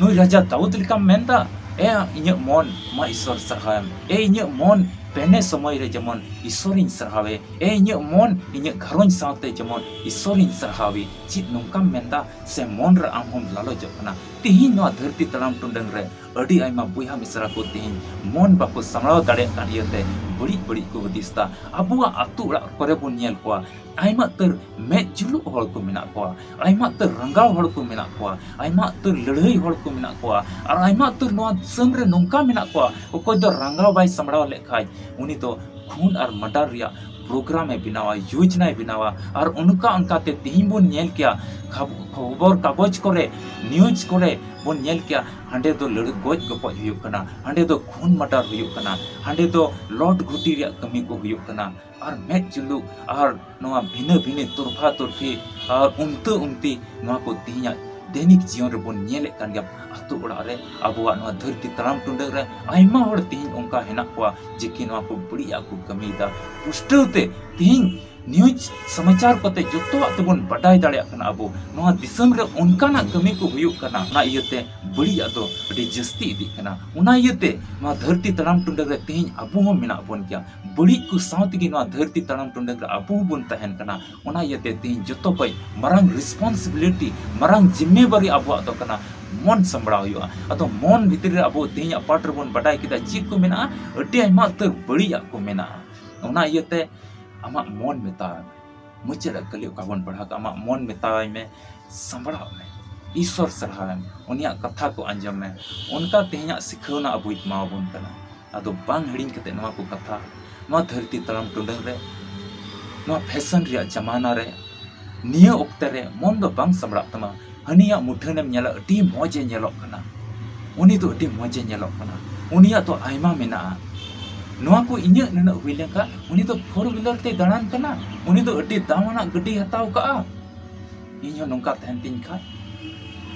ᱱᱩᱭ ᱨᱟᱡᱟ ᱫᱟᱣᱩᱫ ᱞᱮᱠᱟᱢ ᱢᱮᱱᱫᱟ, "ᱮ ᱤᱧᱟᱹᱜ ᱢᱚᱱ, ᱢᱟ ᱤᱥᱥᱚᱨ ᱥᱟᱨᱦᱟᱣᱮᱢ᱾ ᱮ ᱤᱧᱟᱹᱜ ᱢᱚᱱ, ᱯᱮᱱᱮ ᱥᱚᱢᱚᱭ ᱨᱮ ᱡᱮᱢᱚᱱ ᱤᱥᱥᱚᱨᱤᱧ ᱥᱟᱨᱦᱟᱣᱮ᱾ ᱮ ᱤᱧᱟᱹᱜ ᱢᱚᱱ, ᱤᱧᱟᱹᱜ ᱜᱷᱟᱨᱚᱸᱡᱽ ᱥᱟᱶᱛᱮ ᱡᱮᱢᱚᱱ ᱤᱥᱥᱚᱨᱤᱧ ᱥᱟᱨᱦᱟᱣᱮ᱾" ᱪᱮᱫ ᱱᱚᱝᱠᱟᱢ ᱢᱮᱱᱫᱟ? ᱥᱮ ᱢᱚᱱ ᱨᱮ ᱟᱢ ᱦᱚᱸᱢ ᱞᱟᱞᱚᱪᱚᱜ ᱠᱟᱱᱟ? ᱛᱤᱦᱤᱧ ᱱᱚᱣᱟ ᱫᱷᱟᱹᱨᱛᱤ ᱛᱟᱲᱟᱢ ᱴᱩᱰᱟᱹᱝ ᱨᱮ ᱟᱹᱰᱤ ᱟᱭᱢᱟ ᱵᱚᱭᱦᱟ ᱢᱤᱥᱨᱟ ᱠᱚ ᱛᱤᱦᱤᱧ ᱢᱚᱱ ᱵᱟᱠᱚ ᱥᱟᱢᱵᱲᱟᱣ ᱫᱟᱲᱮᱭᱟᱜ ᱠᱟᱱ ᱤᱭᱟᱹᱛᱮ ᱵᱟᱹᱲᱤᱡ ᱵᱟᱹᱲᱤᱡ ᱠᱚ ᱦᱩᱫᱤᱥ ᱫᱟ᱾ ᱟᱵᱚᱣᱟᱜ ᱟᱹᱛᱩ ᱚᱲᱟᱜ ᱠᱚᱨᱮ ᱵᱚᱱ ᱧᱮᱞ ᱠᱚᱣᱟ, ᱟᱭᱢᱟ ᱩᱛᱟᱹᱨ ᱢᱮᱫ ᱡᱩᱞᱩᱜ ᱦᱚᱲ ᱠᱚ ᱢᱮᱱᱟᱜ ᱠᱚᱣᱟ, ᱟᱭᱢᱟ ᱩᱛᱟᱹᱨ ᱨᱟᱸᱜᱟᱣ ᱦᱚᱲ ᱠᱚ ᱢᱮᱱᱟᱜ ᱠᱚᱣᱟ, ᱟᱭᱢᱟ ᱩᱛᱟᱹᱨ ᱞᱟᱹᱲᱦᱟᱹᱭ ᱦᱚᱲ ᱠᱚ ᱢᱮᱱᱟᱜ ᱠᱚᱣᱟ, ᱟᱨ ᱟᱭᱢᱟ ᱩᱛᱟᱹᱨ ᱱᱚᱣᱟ ᱫᱤᱥᱚᱢ ᱨᱮ ᱱᱚᱝᱠᱟ ᱢᱮᱱᱟᱜ ᱠᱚᱣᱟ, ᱚᱠᱚᱭ ᱫᱚ ᱨᱟᱸᱜᱟᱣ ᱵᱟᱭ ᱥᱟᱢᱵᱲᱟᱣ ᱞᱮᱠᱷᱟᱡ ᱩᱱᱤ ᱫᱚ ᱠᱷᱩᱱ ᱟᱨ ᱢᱟᱰᱟᱨ ᱨᱮᱭᱟᱜ ᱯᱨᱳᱜᱨᱟᱢ ᱮ ᱵᱮᱱᱟᱣᱟ, ᱭᱳᱡᱽᱱᱟᱭ ᱵᱮᱱᱟᱣᱟ᱾ ᱟᱨ ᱚᱱᱠᱟ ᱚᱱᱠᱟᱛᱮ ᱛᱤᱦᱤᱧ ᱵᱚᱱ ᱧᱮᱞ ᱠᱮᱭᱟ ᱠᱷᱟᱵ-, ᱠᱷᱚᱵᱚᱨ ᱠᱟᱜᱚᱡᱽ ᱠᱚᱨᱮ, ᱱᱤᱭᱩᱡᱽ ᱠᱚᱨᱮ ᱵᱚᱱ ᱧᱮᱞ ᱠᱮᱭᱟ, ᱦᱟᱸᱰᱮ ᱫᱚ ᱞᱟᱹᱲ-, ᱜᱚᱡ ᱜᱚᱯᱚᱡ ᱦᱩᱭᱩᱜ ᱠᱟᱱᱟ, ᱦᱟᱸᱰᱮ ᱫᱚ ᱠᱷᱩᱱ ᱢᱟᱰᱟᱨ ᱦᱩᱭᱩᱜ ᱠᱟᱱᱟ, ᱦᱟᱸᱰᱮ ᱫᱚ ᱞᱚᱴ ᱜᱷᱩᱴᱤ ᱨᱮᱭᱟᱜ ᱠᱟᱹᱢᱤ ᱠᱚ ᱦᱩᱭᱩᱜ ᱠᱟᱱᱟ᱾ ᱟᱨ ᱢᱮᱫ ᱡᱩᱞᱩᱜ ᱟᱨ ᱱᱚᱣᱟ ᱵᱷᱤᱱᱟᱹ ᱵᱷᱤᱱᱟᱹ ᱛᱩᱨᱯᱷᱟ ᱛᱩᱨᱯᱷᱤ ᱟᱨ ᱩᱢᱛᱟᱹ ᱩᱢᱛᱤ, ᱱᱚᱣᱟ ᱠᱚ ᱛᱤᱦᱤᱧᱟᱜ ᱫᱮᱱᱤᱠ ᱡᱤᱭᱚᱱ ᱨᱮᱵᱚᱱ ᱧᱮᱞᱮᱫ ᱠᱟᱱ ᱜᱮᱭᱟ᱾ ᱟᱛᱳ ᱚᱲᱟᱜ ᱨᱮ, ᱟᱵᱚᱣᱟᱜ ᱱᱚᱣᱟ ᱫᱷᱟᱹᱨᱛᱤ ᱛᱟᱲᱟᱢ ᱴᱩᱰᱟᱹᱜ ᱨᱮ ᱟᱭᱢᱟ ᱦᱚᱲ ᱛᱤᱦᱤᱧ ᱚᱱᱠᱟ ᱦᱮᱱᱟᱜ ᱠᱚᱣᱟ ᱡᱮ ᱠᱤ ᱱᱚᱣᱟ ᱠᱚ ᱵᱟᱹᱲᱤᱡᱟᱜ ᱠᱚ ᱠᱟᱹᱢᱤᱭᱮᱫᱟ᱾ ᱯᱩᱥᱴᱟᱹᱣ ᱛᱮ ᱛᱤᱦᱤᱧ ᱱᱤᱭᱩᱡᱽ ᱥᱚᱢᱟᱪᱟᱨ ᱠᱚᱛᱮ ᱡᱚᱛᱚᱣᱟᱜ ᱛᱮᱵᱚᱱ ᱵᱟᱰᱟᱭ ᱫᱟᱲᱮᱭᱟᱜ ᱠᱟᱱᱟ ᱟᱵᱚ ᱱᱚᱣᱟ ᱫᱤᱥᱚᱢ ᱨᱮ ᱚᱱᱠᱟᱱᱟᱜ ᱠᱟᱹᱢᱤ ᱠᱚ ᱦᱩᱭᱩᱜ ᱠᱟᱱᱟ᱾ ᱚᱱᱟ ᱤᱭᱟᱹᱛᱮ ᱵᱟᱹᱲᱤᱡᱟᱜ ᱫᱚ ᱟᱹᱰᱤ ᱡᱟᱹᱥᱛᱤ ᱤᱫᱤᱜ ᱠᱟᱱᱟ᱾ ᱚᱱᱟ ᱤᱭᱟᱹᱛᱮ ᱱᱚᱣᱟ ᱫᱷᱟᱹᱨᱛᱤ ᱛᱟᱲᱟᱢ ᱴᱩᱰᱟᱹᱜ ᱨᱮ ᱛᱤᱦᱤᱧ ᱟᱵᱚ ᱦᱚᱸ ᱢᱮᱱᱟᱜ ᱵᱚᱱ ᱜᱮᱭᱟ᱾ ᱵᱟᱹᱲᱤᱡ ᱠᱚ ᱥᱟᱶ ᱛᱮᱜᱮ ᱱᱚᱣᱟ ᱫᱷᱟᱹᱨᱛᱤ ᱛᱟᱲᱟᱢ ᱴᱩᱰᱟᱹᱜ ᱨᱮ ᱟᱵᱚ ᱦᱚᱸᱵᱚᱱ ᱛᱟᱦᱮᱱ ᱠᱟᱱᱟ᱾ ᱚᱱᱟ ᱤᱭᱟᱹᱛᱮ ᱛᱤᱦᱤᱧ ᱡᱚᱛᱚ ᱠᱷᱚᱡ ᱢᱟᱨᱟᱝ ᱨᱮᱥᱯᱚᱱᱥᱤᱵᱤᱞᱤᱴᱤ, ᱢᱟᱨᱟᱝ ᱡᱤᱢᱢᱮᱵᱟᱨᱤ ᱟᱵᱚᱣᱟᱜ ᱫᱚ ᱠᱟᱱᱟ ᱢᱚᱱ ᱥᱟᱢᱵᱲᱟᱣ ᱦᱩᱭᱩᱜᱼᱟ᱾ ᱟᱫᱚ ᱢᱚᱱ ᱵᱷᱤᱛᱨᱤ ᱨᱮ ᱟᱵᱚ ᱛᱤᱦᱤᱧᱟᱜ ᱯᱟᱴ ᱨᱮᱵᱚᱱ ᱵᱟᱰᱟᱭ ᱠᱮᱫᱟ ᱪᱮᱫ ᱠᱚ ᱢᱮᱱᱟᱜᱼᱟ, ᱟᱹᱰᱤ ᱟᱭᱢᱟ ᱩᱛᱟᱹᱨ ᱵᱟᱹᱲᱤᱡᱟᱜ ᱠᱚ ᱢᱮᱱᱟᱜᱼᱟ᱾ ᱚᱱᱟ ᱤᱭᱟᱹᱛᱮ ᱟᱢᱟᱜ ᱢᱚᱱ ᱢᱮᱛᱟᱣᱟᱭ ᱢᱮ, ᱢᱩᱪᱟᱹᱫ ᱨᱮ ᱠᱷᱟᱹᱞᱤ ᱚᱠᱟ ᱵᱚᱱ ᱯᱟᱲᱦᱟᱣ ᱠᱟᱜᱼᱟ, ᱟᱢᱟᱜ ᱢᱚᱱ ᱢᱮᱛᱟᱣᱟᱭ ᱢᱮ, ᱥᱟᱢᱵᱲᱟᱣ ᱢᱮ, ᱤᱥᱥᱚᱨ ᱥᱟᱨᱦᱟᱣ ᱢᱮ, ᱩᱱᱤᱭᱟᱜ ᱠᱟᱛᱷᱟ ᱠᱚ ᱟᱸᱡᱚᱢ ᱢᱮ᱾ ᱚᱱᱠᱟ ᱛᱮᱦᱮᱧᱟᱜ ᱥᱤᱠᱷᱟᱹᱣᱱᱟ ᱟᱵᱚᱭ ᱮᱢᱟᱣᱟᱵᱚᱱ ᱠᱟᱱᱟ᱾ ᱟᱫᱚ ᱵᱟᱝ ᱦᱤᱲᱤᱧ ᱠᱟᱛᱮ ᱱᱚᱣᱟ ᱠᱚ ᱠᱟᱛᱷᱟ, ᱱᱚᱣᱟ ᱫᱷᱟᱹᱨᱛᱤ ᱛᱟᱲᱟᱢ ᱴᱩᱰᱟᱹᱝ ᱨᱮ, ᱱᱚᱣᱟ ᱯᱷᱮᱥᱚᱱ ᱨᱮᱭᱟᱜ ᱡᱟᱢᱟᱱᱟ ᱨᱮ, ᱱᱤᱭᱟᱹ ᱚᱠᱛᱮ ᱨᱮ ᱢᱚᱱ ᱫᱚ ᱵᱟᱝ ᱥᱟᱢᱵᱲᱟᱜ ᱛᱟᱢᱟ᱾ ᱦᱟᱹᱱᱤᱭᱟᱜ ᱢᱩᱴᱷᱟᱹᱱᱮᱢ ᱧᱮᱞᱟ, ᱟᱹᱰᱤ ᱢᱚᱡᱽ ᱮ ᱧᱮᱞᱚᱜ ᱠᱟᱱᱟ, ᱩᱱᱤ ᱫᱚ ᱟᱹᱰᱤ ᱢᱚᱡᱽ ᱮ ᱧᱮᱞᱚᱜ ᱠᱟᱱᱟ, ᱩᱱᱤᱭᱟᱜ ᱫᱚ ᱟᱭᱢᱟ ᱢᱮᱱᱟᱜᱼᱟ᱾ ᱱᱚᱣᱟ ᱠᱚ ᱤᱧᱟᱹᱜ ᱱᱩᱱᱟᱹᱜ ᱦᱩᱭ ᱞᱮᱱᱠᱷᱟᱱ, ᱩᱱᱤ ᱫᱚ ᱯᱷᱳᱨ ᱦᱩᱭᱞᱟᱨ ᱛᱮᱭ ᱫᱟᱬᱟᱱ ᱠᱟᱱᱟ, ᱩᱱᱤ ᱫᱚ ᱟᱹᱰᱤ ᱫᱟᱢᱟᱱᱟᱜ ᱜᱟᱹᱰᱤ ᱦᱟᱛᱟᱣ ᱠᱟᱜᱼᱟ, ᱤᱧ ᱦᱚᱸ ᱱᱚᱝᱠᱟ ᱛᱟᱦᱮᱱ ᱛᱤᱧ ᱠᱷᱟᱱ᱾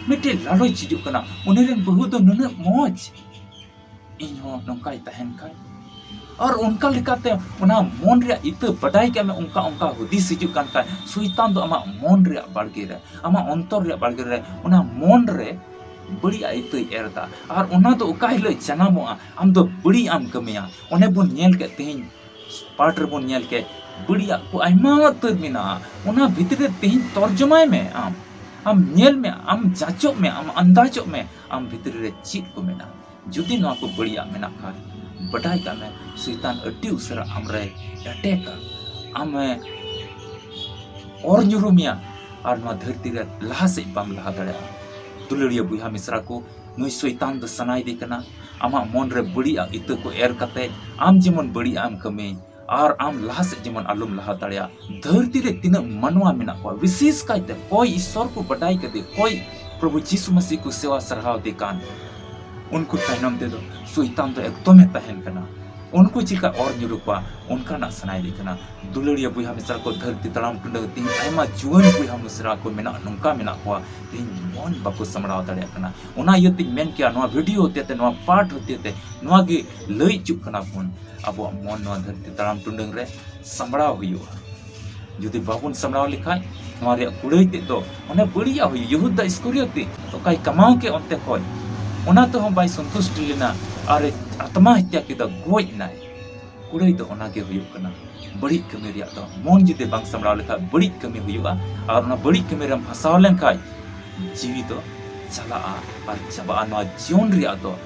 ᱢᱤᱫᱴᱮᱡ ᱞᱟᱞᱚᱪ ᱦᱤᱡᱩᱜ ᱠᱟᱱᱟ, ᱩᱱᱤ ᱨᱮᱱ ᱵᱟᱹᱦᱩ ᱫᱚ ᱱᱩᱱᱟᱹᱜ ᱢᱚᱡᱽ, ᱤᱧ ᱦᱚᱸ ᱱᱚᱝᱠᱟᱭ ᱛᱟᱦᱮᱱ ᱠᱷᱟᱱ᱾ ᱟᱨ ᱚᱱᱠᱟ ᱞᱮᱠᱟᱛᱮ ᱚᱱᱟ ᱢᱚᱱ ᱨᱮᱭᱟᱜ ᱤᱛᱟᱹ ᱵᱟᱰᱟᱭ ᱠᱟᱜ ᱢᱮ, ᱚᱱᱠᱟ ᱚᱱᱠᱟ ᱦᱩᱫᱤᱥ ᱦᱤᱡᱩᱜ ᱠᱟᱱ ᱠᱷᱟᱱ, ᱥᱚᱭᱛᱟᱱ ᱫᱚ ᱟᱢᱟᱜ ᱢᱚᱱ ᱨᱮᱭᱟᱜ ᱵᱟᱲᱜᱮ ᱨᱮ, ᱟᱢᱟᱜ ᱚᱱᱛᱚᱨ ᱨᱮᱭᱟᱜ ᱵᱟᱲᱜᱮ ᱨᱮ, ᱚᱱᱟ ᱢᱚᱱ ᱨᱮ ᱵᱟᱹᱲᱤᱡ ᱟᱜ ᱤᱛᱟᱹᱭ ᱮᱨ ᱮᱫᱟ᱾ ᱟᱨ ᱚᱱᱟ ᱫᱚ ᱚᱠᱟ ᱦᱤᱞᱳᱜ ᱡᱟᱱᱟᱢᱚᱜᱼᱟ, ᱟᱢ ᱫᱚ ᱵᱟᱹᱲᱤᱡ ᱟᱜ ᱮᱢ ᱠᱟᱹᱢᱤᱭᱟ᱾ ᱚᱱᱮ ᱵᱚᱱ ᱧᱮᱞ ᱠᱮᱫ ᱛᱮᱦᱮᱧ ᱯᱟᱴ ᱨᱮᱵᱚᱱ ᱧᱮᱞ ᱠᱮᱫ, ᱵᱟᱹᱲᱤᱡᱟᱜ ᱠᱚ ᱟᱭᱢᱟ ᱩᱛᱟᱹᱨ ᱢᱮᱱᱟᱜᱼᱟ᱾ ᱚᱱᱟ ᱵᱷᱤᱛᱨᱤ ᱨᱮ ᱛᱮᱦᱮᱧ ᱛᱚᱨᱡᱚᱢᱟᱭ ᱢᱮ ᱟᱢ᱾ ᱟᱢ ᱧᱮᱞ ᱢᱮ, ᱟᱢ ᱡᱟᱪᱚᱜ ᱢᱮ, ᱟᱢ ᱟᱱᱫᱟᱡᱚᱜ ᱢᱮ, ᱟᱢ ᱵᱷᱤᱛᱨᱤ ᱨᱮ ᱪᱮᱫ ᱠᱚ ᱢᱮᱱᱟᱜᱼᱟ᱾ ᱡᱩᱫᱤ ᱱᱚᱣᱟ ᱠᱚ ᱵᱟᱹᱲᱤᱡᱟᱜ ᱢᱮᱱᱟᱜ ᱠᱷᱟᱱ, ᱵᱟᱰᱟᱭ ᱠᱟᱜ ᱢᱮ, ᱥᱚᱭᱛᱟᱱ ᱟᱹᱰᱤ ᱩᱥᱟᱹᱨᱟ ᱟᱢ ᱨᱮ ᱮᱴᱮᱠᱟ, ᱟᱢᱮ ᱚᱨ ᱧᱩᱨᱩ ᱢᱮᱭᱟ, ᱟᱨ ᱱᱚᱣᱟ ᱫᱷᱟᱹᱨᱛᱤ ᱨᱮ ᱞᱟᱦᱟ ᱥᱮᱫ ᱵᱟᱢ ᱞᱟᱦᱟ ᱫᱟᱲᱮᱭᱟᱜᱼᱟ᱾ ᱫᱩᱞᱟᱹᱲᱤᱭᱟᱹ ᱵᱚᱭᱦᱟ ᱢᱤᱥᱨᱟ ᱠᱚ, ᱱᱩᱭ ᱥᱚᱭᱛᱟᱱ ᱫᱚ ᱥᱟᱱᱟᱭᱮᱫᱮ ᱠᱟᱱᱟ ᱟᱢᱟᱜ ᱢᱚᱱ ᱨᱮ ᱵᱟᱹᱲᱤᱡᱟᱜ ᱤᱛᱟᱹ ᱠᱚ ᱮᱨ ᱠᱟᱛᱮ ᱟᱢ ᱡᱮᱢᱚᱱ ᱵᱟᱹᱲᱤᱡᱟᱜ ᱮᱢ ᱠᱟᱹᱢᱤ, ᱟᱨ ᱟᱢ ᱞᱟᱦᱟ ᱥᱮᱫ ᱡᱮᱢᱚᱱ ᱟᱞᱚᱢ ᱞᱟᱦᱟ ᱫᱟᱲᱮᱭᱟᱜ᱾ ᱫᱷᱟᱹᱨᱛᱤ ᱨᱮ ᱛᱤᱱᱟᱹᱜ ᱢᱟᱱᱣᱟ ᱢᱮᱱᱟᱜ ᱠᱚᱣᱟ, ᱵᱤᱥᱮᱥ ᱠᱟᱭᱛᱮ ᱚᱠᱚᱭ ᱤᱥᱥᱚᱨ ᱠᱚ ᱵᱟᱰᱟᱭ ᱠᱟᱫᱮ, ᱚᱠᱚᱭ ᱯᱨᱚᱵᱷᱩ ᱡᱤᱥᱩ ᱢᱟᱹᱥᱤ ᱠᱚ ᱥᱮᱣᱟ ᱥᱟᱨᱦᱟᱣ ᱫᱮ ᱠᱟᱱ, ᱩᱱᱠᱩ ᱛᱟᱭᱱᱚᱢ ᱛᱮᱫᱚ ᱥᱚᱭᱛᱟᱱ ᱫᱚ ᱮᱠᱫᱚᱢᱮ ᱛᱟᱦᱮᱱ ᱠᱟᱱᱟ᱾ ᱩᱱᱠᱩ ᱪᱤᱠᱟ ᱚᱨ ᱧᱩᱨᱩ ᱠᱚᱣᱟ, ᱚᱱᱠᱟᱱᱟᱜ ᱥᱟᱱᱟᱭᱮᱫᱮ ᱠᱟᱱᱟ᱾ ᱫᱩᱞᱟᱹᱲᱤᱭᱟᱹ ᱵᱚᱭᱦᱟ ᱢᱤᱥᱨᱟ ᱠᱚ, ᱫᱷᱟᱹᱨᱛᱤ ᱛᱟᱲᱟᱢ ᱴᱩᱰᱟᱹᱝ ᱛᱮᱦᱮᱧ ᱟᱭᱢᱟ ᱡᱩᱣᱟᱹᱱ ᱵᱚᱭᱦᱟ ᱢᱤᱥᱨᱟ ᱠᱚ ᱢᱮᱱᱟᱜ, ᱱᱚᱝᱠᱟ ᱢᱮᱱᱟᱜ ᱠᱚᱣᱟ, ᱛᱮᱦᱮᱧ ᱢᱚᱱ ᱵᱟᱠᱚ ᱥᱟᱢᱵᱲᱟᱣ ᱫᱟᱲᱮᱭᱟᱜ ᱠᱟᱱᱟ᱾ ᱚᱱᱟ ᱤᱭᱟᱹᱛᱮᱧ ᱢᱮᱱ ᱠᱮᱭᱟ, ᱱᱚᱣᱟ ᱵᱷᱤᱰᱤᱭᱳ ᱦᱚᱛᱮᱛᱮ, ᱱᱚᱣᱟ ᱯᱟᱴ ᱦᱚᱛᱮᱛᱮ, ᱱᱚᱣᱟ ᱜᱮ ᱞᱟᱹᱭ ᱦᱚᱪᱚᱜ ᱠᱟᱱᱟ ᱵᱚᱱ, ᱟᱵᱚᱣᱟᱜ ᱢᱚᱱ ᱱᱚᱣᱟ ᱫᱷᱟᱹᱨᱛᱤ ᱛᱟᱲᱟᱢ ᱴᱩᱰᱟᱹᱝ ᱨᱮ ᱥᱟᱢᱵᱲᱟᱣ ᱦᱩᱭᱩᱜᱼᱟ᱾ ᱡᱩᱫᱤ ᱵᱟᱵᱚᱱ ᱥᱟᱢᱵᱲᱟᱣ ᱞᱮᱠᱷᱟᱡ, ᱱᱚᱣᱟ ᱨᱮᱭᱟᱜ ᱠᱩᱲᱟᱹᱭ ᱛᱮᱫ ᱫᱚ ᱚᱱᱮ ᱵᱟᱹᱲᱤᱡᱟᱜ ᱦᱩᱭᱩᱜ᱾ ᱭᱮᱦᱩᱫᱟ ᱤᱥᱠᱚᱨᱤᱭᱚᱛᱤ ᱚᱠᱟᱭ ᱠᱟᱢᱟᱣ ᱠᱮᱫ ᱚᱱᱛᱮ ᱠᱷᱚᱡ, ᱚᱱᱟ ᱛᱮᱦᱚᱸ ᱵᱟᱭ ᱥᱚᱱᱛᱩᱥᱴᱤ ᱞᱮᱱᱟ, ᱟᱨ ᱮ ᱟᱛᱢᱟ ᱦᱚᱛᱭᱟ ᱠᱮᱫᱟ, ᱜᱚᱡ ᱮᱱᱟᱭ᱾ ᱠᱩᱲᱟᱹᱭ ᱫᱚ ᱚᱱᱟ ᱜᱮ ᱦᱩᱭᱩᱜ ᱠᱟᱱᱟ᱾ ᱵᱟᱹᱲᱤᱡ ᱠᱟᱹᱢᱤ ᱨᱮᱭᱟᱜ ᱫᱚ ᱢᱚᱱ ᱡᱩᱫᱤ ᱵᱟᱝ ᱥᱟᱢᱵᱲᱟᱣ ᱞᱮᱠᱷᱟᱡ, ᱵᱟᱹᱲᱤᱡ ᱠᱟᱹᱢᱤ ᱦᱩᱭᱩᱜᱼᱟ, ᱟᱨ ᱚᱱᱟ ᱵᱟᱹᱲᱤᱡ ᱠᱟᱹᱢᱤ ᱨᱮᱢ ᱯᱷᱟᱸᱥᱟᱣ ᱞᱮᱱᱠᱷᱟᱡ, ᱡᱤᱣᱤ ᱫᱚ ᱪᱟᱞᱟᱜᱼᱟ ᱟᱨ ᱪᱟᱵᱟᱜᱼᱟ᱾ ᱱᱚᱣᱟ ᱡᱤᱭᱚᱱ ᱨᱮᱭᱟᱜ ᱫᱚ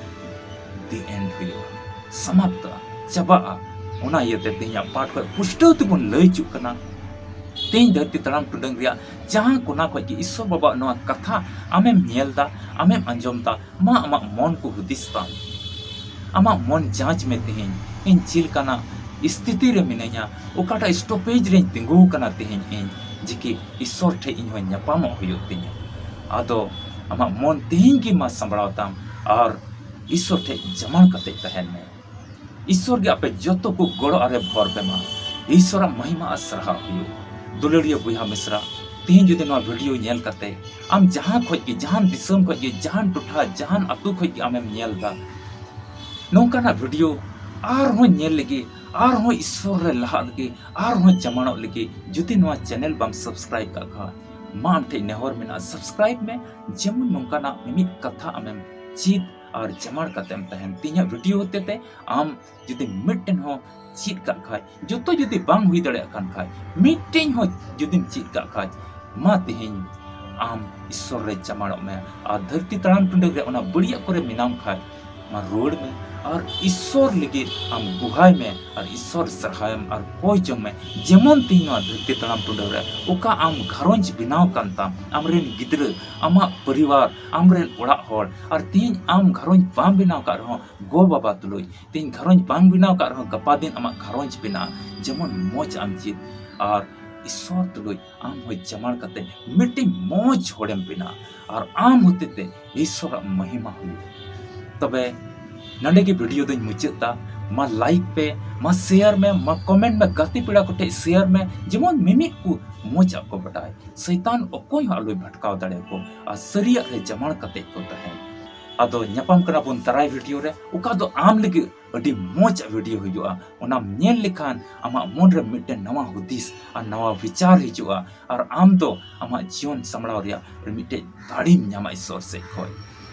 the end ᱦᱩᱭᱩᱜᱼᱟ, ᱥᱚᱢᱟᱯᱛᱚᱜᱼᱟ, ᱪᱟᱵᱟᱜᱼᱟ᱾ ᱚᱱᱟ ᱤᱭᱟᱹᱛᱮ ᱛᱮᱦᱮᱧᱟᱜ ᱯᱟᱴ ᱠᱷᱚᱡ ᱯᱩᱥᱴᱟᱹᱣ ᱛᱮᱵᱚᱱ ᱞᱟᱹᱭ ᱦᱚᱪᱚᱜ ᱠᱟᱱᱟ᱾ ᱛᱮᱦᱮᱧ ᱫᱷᱟᱹᱨᱛᱤ ᱛᱟᱲᱟᱢ ᱴᱩᱰᱟᱹᱝ ᱨᱮᱭᱟᱜ ᱡᱟᱦᱟᱸ ᱠᱚᱱᱟ ᱠᱷᱚᱡ ᱜᱮ ᱤᱥᱥᱚᱨ ᱵᱟᱵᱟᱣᱟᱜ ᱱᱚᱣᱟ ᱠᱟᱛᱷᱟ ᱟᱢᱮᱢ ᱧᱮᱞ ᱫᱟ, ᱟᱢᱮᱢ ᱟᱸᱡᱚᱢ ᱫᱟ, ᱢᱟ ᱟᱢᱟᱜ ᱢᱚᱱ ᱠᱚ ᱦᱩᱫᱤᱥ ᱛᱟᱢ᱾ ᱟᱢᱟᱜ ᱢᱚᱱ ᱡᱟᱸᱪ ᱢᱮ ᱛᱮᱦᱮᱧ, ᱤᱧ ᱪᱮᱫ ᱞᱮᱠᱟᱱᱟᱜ ᱥᱛᱷᱤᱛᱤ ᱨᱮ ᱢᱤᱱᱟᱹᱧᱟ, ᱚᱠᱟᱴᱟᱜ stoppage ᱨᱮᱧ ᱛᱤᱸᱜᱩ ᱟᱠᱟᱱᱟ ᱛᱮᱦᱮᱧ ᱤᱧ, ᱡᱮ ᱠᱤ ᱤᱥᱥᱚᱨ ᱴᱷᱮᱡ ᱤᱧ ᱦᱚᱸ ᱧᱟᱯᱟᱢᱚᱜ ᱦᱩᱭᱩᱜ ᱛᱤᱧᱟ᱾ ᱟᱫᱚ ᱟᱢᱟᱜ ᱢᱚᱱ ᱛᱮᱦᱮᱧ ᱜᱮ ᱢᱟ ᱥᱟᱢᱵᱲᱟᱣ ᱛᱟᱢ ᱟᱨ ᱤᱥᱥᱚᱨ ᱴᱷᱮᱡ ᱡᱟᱢᱟᱱ ᱠᱟᱛᱮ ᱛᱟᱦᱮᱱ ᱢᱮ᱾ ᱤᱥᱥᱚᱨ ᱜᱮ ᱟᱯᱮ ᱡᱚᱛᱚ ᱠᱚ ᱜᱚᱲᱚ ᱟᱨᱮ ᱵᱷᱚᱨ ᱯᱮ ᱢᱟ᱾ ᱤᱥᱥᱚᱨᱟᱜ ᱢᱚᱦᱤᱢᱟ ᱟᱨ ᱥᱟᱨᱦᱟᱣ ᱦᱩᱭᱩᱜ᱾ ᱫᱩᱞᱟᱹᱲᱤᱭᱟᱹ ᱵᱚᱭᱦᱟ ᱢᱤᱥᱨᱟ, ᱛᱮᱦᱮᱧ ᱡᱩᱫᱤ ᱱᱚᱣᱟ ᱵᱷᱤᱰᱤᱭᱳ ᱧᱮᱞ ᱠᱟᱛᱮ ᱟᱢ ᱡᱟᱦᱟᱸ ᱠᱷᱚᱡ ᱜᱮ, ᱡᱟᱦᱟᱱ ᱫᱤᱥᱚᱢ ᱠᱷᱚᱡ ᱜᱮ, ᱡᱟᱦᱟᱱ ᱴᱚᱴᱷᱟ, ᱡᱟᱦᱟᱱ ᱟᱹᱛᱩ ᱠᱷᱚᱡ ᱜᱮ ᱟᱢᱮᱢ ᱧᱮᱞ ᱫᱟ, ᱱᱚᱝᱠᱟᱱᱟᱜ ᱵᱷᱤᱰᱤᱭᱳ ᱟᱨᱦᱚᱸ ᱧᱮᱞ ᱞᱟᱹᱜᱤᱫ, ᱟᱨᱦᱚᱸ ᱤᱥᱥᱚᱨ ᱨᱮ ᱞᱟᱦᱟᱜ ᱞᱟᱹᱜᱤᱫ, ᱟᱨᱦᱚᱸ ᱡᱟᱢᱟᱱᱚᱜ ᱞᱟᱹᱜᱤᱫ, ᱡᱩᱫᱤ ᱱᱚᱣᱟ ᱪᱮᱱᱮᱞ ᱵᱟᱢ ᱥᱟᱵᱥᱠᱨᱟᱭᱤᱵ ᱠᱟᱜ ᱠᱷᱟᱱ, ᱢᱟ ᱟᱢ ᱴᱷᱮᱡ ᱱᱮᱦᱚᱨ ᱢᱮᱱᱟᱜᱼᱟ, ᱥᱟᱵᱥᱠᱨᱟᱭᱤᱵ ᱢᱮ, ᱡᱮᱢᱚᱱ ᱱᱚᱝᱠᱟᱱᱟᱜ ᱢᱤᱢᱤᱫ ᱠᱟᱛᱷᱟ ᱟᱢᱮᱢ ᱪᱮᱫ ᱟᱨ ᱡᱟᱢᱟᱲ ᱠᱟᱛᱮᱢ ᱛᱟᱦᱮᱱ᱾ ᱛᱮᱦᱮᱧᱟᱜ ᱵᱷᱤᱰᱤᱭᱳ ᱦᱚᱛᱮᱛᱮ ᱟᱢ ᱡᱩᱫᱤ ᱢᱤᱫᱴᱮᱱ ᱦᱚᱸ ᱪᱮᱫ ᱠᱟᱜ ᱠᱷᱟᱡ, ᱡᱚᱛᱚ ᱡᱩᱫᱤ ᱵᱟᱝ ᱦᱩᱭ ᱫᱟᱲᱮᱭᱟᱜ ᱠᱟᱱ ᱠᱷᱟᱡ, ᱢᱤᱫᱴᱮᱱ ᱦᱚᱸ ᱡᱩᱫᱤᱢ ᱪᱮᱫ ᱠᱟᱜ ᱠᱷᱟᱡ, ᱢᱟ ᱛᱮᱦᱮᱧ ᱟᱢ ᱤᱥᱥᱚᱨ ᱨᱮ ᱡᱟᱢᱟᱲᱚᱜ ᱢᱮ ᱟᱨ ᱫᱷᱟᱹᱨᱛᱤ ᱛᱟᱲᱟᱢ ᱴᱩᱰᱟᱹ ᱨᱮ ᱚᱱᱟ ᱵᱟᱹᱲᱤᱡᱟᱜ ᱠᱚᱨᱮ ᱢᱮᱱᱟᱢ ᱠᱷᱟᱡ, ᱢᱟ ᱨᱩᱣᱟᱹᱲ ᱢᱮ ᱟᱨ ᱤᱥᱥᱚᱨ ᱞᱟᱹᱜᱤᱫ ᱟᱢ ᱜᱩᱦᱟᱭ ᱢᱮ ᱟᱨ ᱤᱥᱥᱚᱨ ᱥᱟᱨᱦᱟᱣᱮᱢ ᱟᱨ ᱠᱚᱭ ᱡᱚᱝ ᱢᱮ᱾ ᱡᱮᱢᱚᱱ ᱛᱤᱦᱤᱧ ᱱᱚᱣᱟ ᱫᱷᱟᱹᱨᱛᱤ ᱛᱟᱲᱟᱢ ᱴᱩᱰᱟᱹ ᱨᱮ ᱚᱠᱟ ᱟᱢ ᱜᱷᱟᱨᱚᱸᱡᱽ ᱵᱮᱱᱟᱣ ᱠᱟᱱ ᱛᱟᱢ, ᱟᱢᱨᱮᱱ ᱜᱤᱫᱽᱨᱟᱹ, ᱟᱢᱟᱜ ᱯᱚᱨᱤᱵᱟᱨ, ᱟᱢᱨᱮᱱ ᱚᱲᱟᱜ ᱦᱚᱲ, ᱟᱨ ᱛᱤᱦᱤᱧ ᱟᱢ ᱜᱷᱟᱨᱚᱸᱡᱽ ᱵᱟᱢ ᱵᱮᱱᱟᱣ ᱠᱟᱜ ᱨᱮᱦᱚᱸ, ᱜᱚ ᱵᱟᱵᱟ ᱛᱩᱞᱩᱡ ᱛᱤᱦᱤᱧ ᱜᱷᱟᱨᱚᱸᱡᱽ ᱵᱟᱝ ᱵᱮᱱᱟᱣ ᱠᱟᱜ ᱨᱮᱦᱚᱸ, ᱜᱟᱯᱟ ᱫᱤᱱ ᱟᱢᱟᱜ ᱜᱷᱟᱨᱚᱸᱡᱽ ᱵᱮᱱᱟᱜᱼᱟ᱾ ᱡᱮᱢᱚᱱ ᱢᱚᱡᱽ ᱟᱢ ᱪᱮᱫ ᱟᱨ ᱤᱥᱥᱚᱨ ᱛᱩᱞᱩᱡ ᱟᱢ ᱦᱚᱸ ᱡᱟᱢᱟᱲ ᱠᱟᱛᱮ ᱢᱤᱫᱴᱤᱡ ᱢᱚᱡᱽ ᱦᱚᱲᱮᱢ ᱵᱮᱱᱟᱜᱼᱟ ᱟᱨ ᱟᱢ ᱦᱚᱛᱮᱛᱮ ᱤᱥᱥᱚᱨᱟᱜ ᱢᱚᱦᱤᱢᱟ ᱦᱩᱭᱩᱜᱼᱟ᱾ ᱛᱚᱵᱮ ᱱᱚᱰᱮ ᱜᱮ ᱵᱷᱤᱰᱤᱭᱳ ᱫᱚᱧ ᱢᱩᱪᱟᱹᱫ ᱫᱟ᱾ ᱢᱟ ᱞᱟᱭᱤᱠ ᱯᱮ, ᱢᱟ ᱥᱮᱭᱟᱨ ᱢᱮ, ᱢᱟ ᱠᱚᱢᱮᱱᱴ ᱢᱮ, ᱜᱟᱛᱮ ᱯᱮᱲᱟ ᱠᱚᱴᱷᱮᱡ ᱥᱮᱭᱟᱨ ᱢᱮ, ᱡᱮᱢᱚᱱ ᱢᱤᱢᱤᱫ ᱠᱚ ᱢᱚᱡᱽ ᱟᱜ ᱠᱚ ᱵᱟᱰᱟᱭ᱾ ᱥᱚᱭᱛᱟᱱ ᱚᱠᱚᱭ ᱦᱚᱸ ᱟᱞᱚᱭ ᱵᱷᱟᱴᱠᱟᱣ ᱫᱟᱲᱮᱭᱟᱠᱚ ᱟᱨ ᱥᱟᱹᱨᱤᱭᱟᱜ ᱨᱮ ᱡᱟᱢᱟᱲ ᱠᱟᱛᱮ ᱠᱚ ᱛᱟᱦᱮᱱ᱾ ᱟᱫᱚ ᱧᱟᱯᱟᱢ ᱠᱟᱱᱟ ᱵᱚᱱ ᱫᱟᱨᱟᱭ ᱵᱷᱤᱰᱤᱭᱳ ᱨᱮ, ᱚᱠᱟ ᱫᱚ ᱟᱢ ᱞᱟᱹᱜᱤᱫ ᱟᱹᱰᱤ ᱢᱚᱡᱽ ᱟᱜ ᱵᱷᱤᱰᱤᱭᱳ ᱦᱩᱭᱩᱜᱼᱟ᱾ ᱚᱱᱟᱢ ᱧᱮᱞ ᱞᱮᱠᱷᱟᱱ ᱟᱢᱟᱜ ᱢᱚᱱ ᱨᱮ ᱢᱤᱫᱴᱮᱱ ᱱᱟᱣᱟ ᱦᱩᱫᱤᱥ ᱟᱨ ᱱᱟᱣᱟ ᱵᱤᱪᱟᱨ ᱦᱤᱡᱩᱜᱼᱟ ᱟᱨ ᱟᱢ ᱫᱚ ᱟᱢᱟᱜ ᱡᱤᱭᱚᱱ ᱥᱟᱢᱵᱲᱟᱣ ᱨᱮᱭᱟᱜ ᱢᱤᱫᱴᱮᱡ ᱫᱟᱲᱮᱢ ᱧᱟᱢᱟ ᱤᱥᱥᱚᱨ ᱥᱮᱡ ᱠᱷᱚᱡ᱾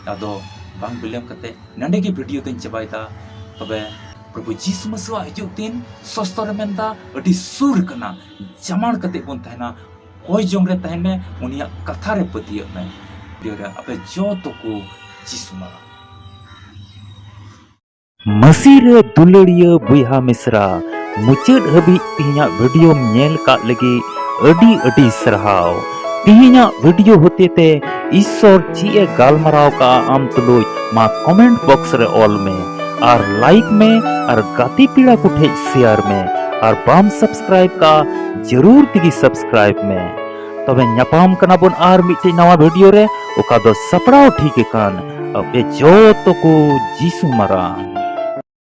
ᱟᱫᱚ ᱵᱟᱝ ᱵᱤᱞᱚᱢ ᱠᱟᱛᱮ ᱱᱚᱰᱮ ᱜᱮ ᱵᱷᱤᱰᱤᱭᱳ ᱫᱚᱧ ᱪᱟᱵᱟᱭᱮᱫᱟ᱾ ᱛᱚᱵᱮ ᱯᱨᱚᱵᱷᱩ ᱡᱤᱥᱩ ᱢᱟᱥᱤᱦᱟᱜ ᱦᱤᱡᱩᱜ ᱫᱤᱱ ᱥᱚᱥᱛᱚ ᱨᱮ ᱢᱮᱱᱫᱟ ᱟᱹᱰᱤ ᱥᱩᱨ ᱠᱟᱱᱟ᱾ ᱡᱟᱢᱟᱲ ᱠᱟᱛᱮ ᱵᱚᱱ ᱛᱟᱦᱮᱱᱟ, ᱠᱚᱭ ᱡᱚᱝ ᱨᱮ ᱛᱟᱦᱮᱱ ᱢᱮ, ᱩᱱᱤᱭᱟᱜ ᱠᱟᱛᱷᱟ ᱨᱮ ᱯᱟᱹᱛᱭᱟᱹᱜ ᱢᱮ᱾ ᱵᱷᱤᱰᱤᱭᱳ ᱨᱮ ᱟᱯᱮ ᱡᱚᱛᱚ ᱠᱚ ᱡᱤᱥᱩ ᱢᱟᱨᱟᱝ᱾ ᱢᱟᱹᱥᱤ ᱨᱮ ᱫᱩᱞᱟᱹᱲᱤᱭᱟᱹ ᱵᱚᱭᱦᱟ ᱢᱤᱥᱨᱟ, ᱢᱩᱪᱟᱹᱫ ᱦᱟᱹᱵᱤᱡ ᱛᱤᱦᱤᱧᱟᱜ ᱵᱷᱤᱰᱤᱭᱳᱢ ᱧᱮᱞ ᱠᱟᱜ ᱞᱟᱹᱜᱤᱫ ᱟᱹᱰᱤ ᱟᱹᱰᱤ ᱥᱟᱨᱦᱟᱣ᱾ ᱛᱤᱦᱤᱧᱟᱜ ᱵᱷᱤᱰᱤᱭᱳ ᱦᱚᱛᱮᱛᱮ ᱤᱥᱥᱚᱨ ᱪᱮᱫ ᱮ ᱜᱟᱞᱢᱟᱨᱟᱣ ᱠᱟᱜᱼᱟ ᱟᱢ ᱛᱩᱞᱩᱡ, ᱢᱟ ᱠᱚᱢᱮᱱᱴ ᱵᱚᱠᱥ ᱨᱮ ᱚᱞ ᱢᱮ ᱟᱨ ᱞᱟᱭᱤᱠ ᱢᱮ ᱟᱨ ᱜᱟᱛᱮ ᱯᱮᱲᱟ ᱠᱚ ᱴᱷᱮᱡ ᱥᱮᱭᱟᱨ ᱢᱮ ᱟᱨ ᱵᱟᱢ ᱥᱟᱵᱥᱠᱨᱟᱭᱤᱵ ᱠᱟᱜᱼᱟ, ᱡᱟᱹᱨᱩᱲ ᱛᱮᱜᱮ ᱥᱟᱵᱥᱠᱨᱟᱭᱤᱵ ᱢᱮ᱾ ᱛᱚᱵᱮ ᱧᱟᱯᱟᱢ ᱠᱟᱱᱟ ᱵᱚᱱ ᱟᱨ ᱢᱤᱫᱴᱮᱡ ᱱᱟᱣᱟ ᱵᱷᱤᱰᱤᱭᱳ ᱨᱮ, ᱚᱠᱟ ᱫᱚ ᱥᱟᱯᱲᱟᱣ ᱴᱷᱤᱠ ᱟᱠᱟᱱ ᱟᱯᱮ ᱡᱚᱛᱚ ᱠᱚ ᱡᱤᱥᱩ ᱢᱟᱨᱟᱝ᱾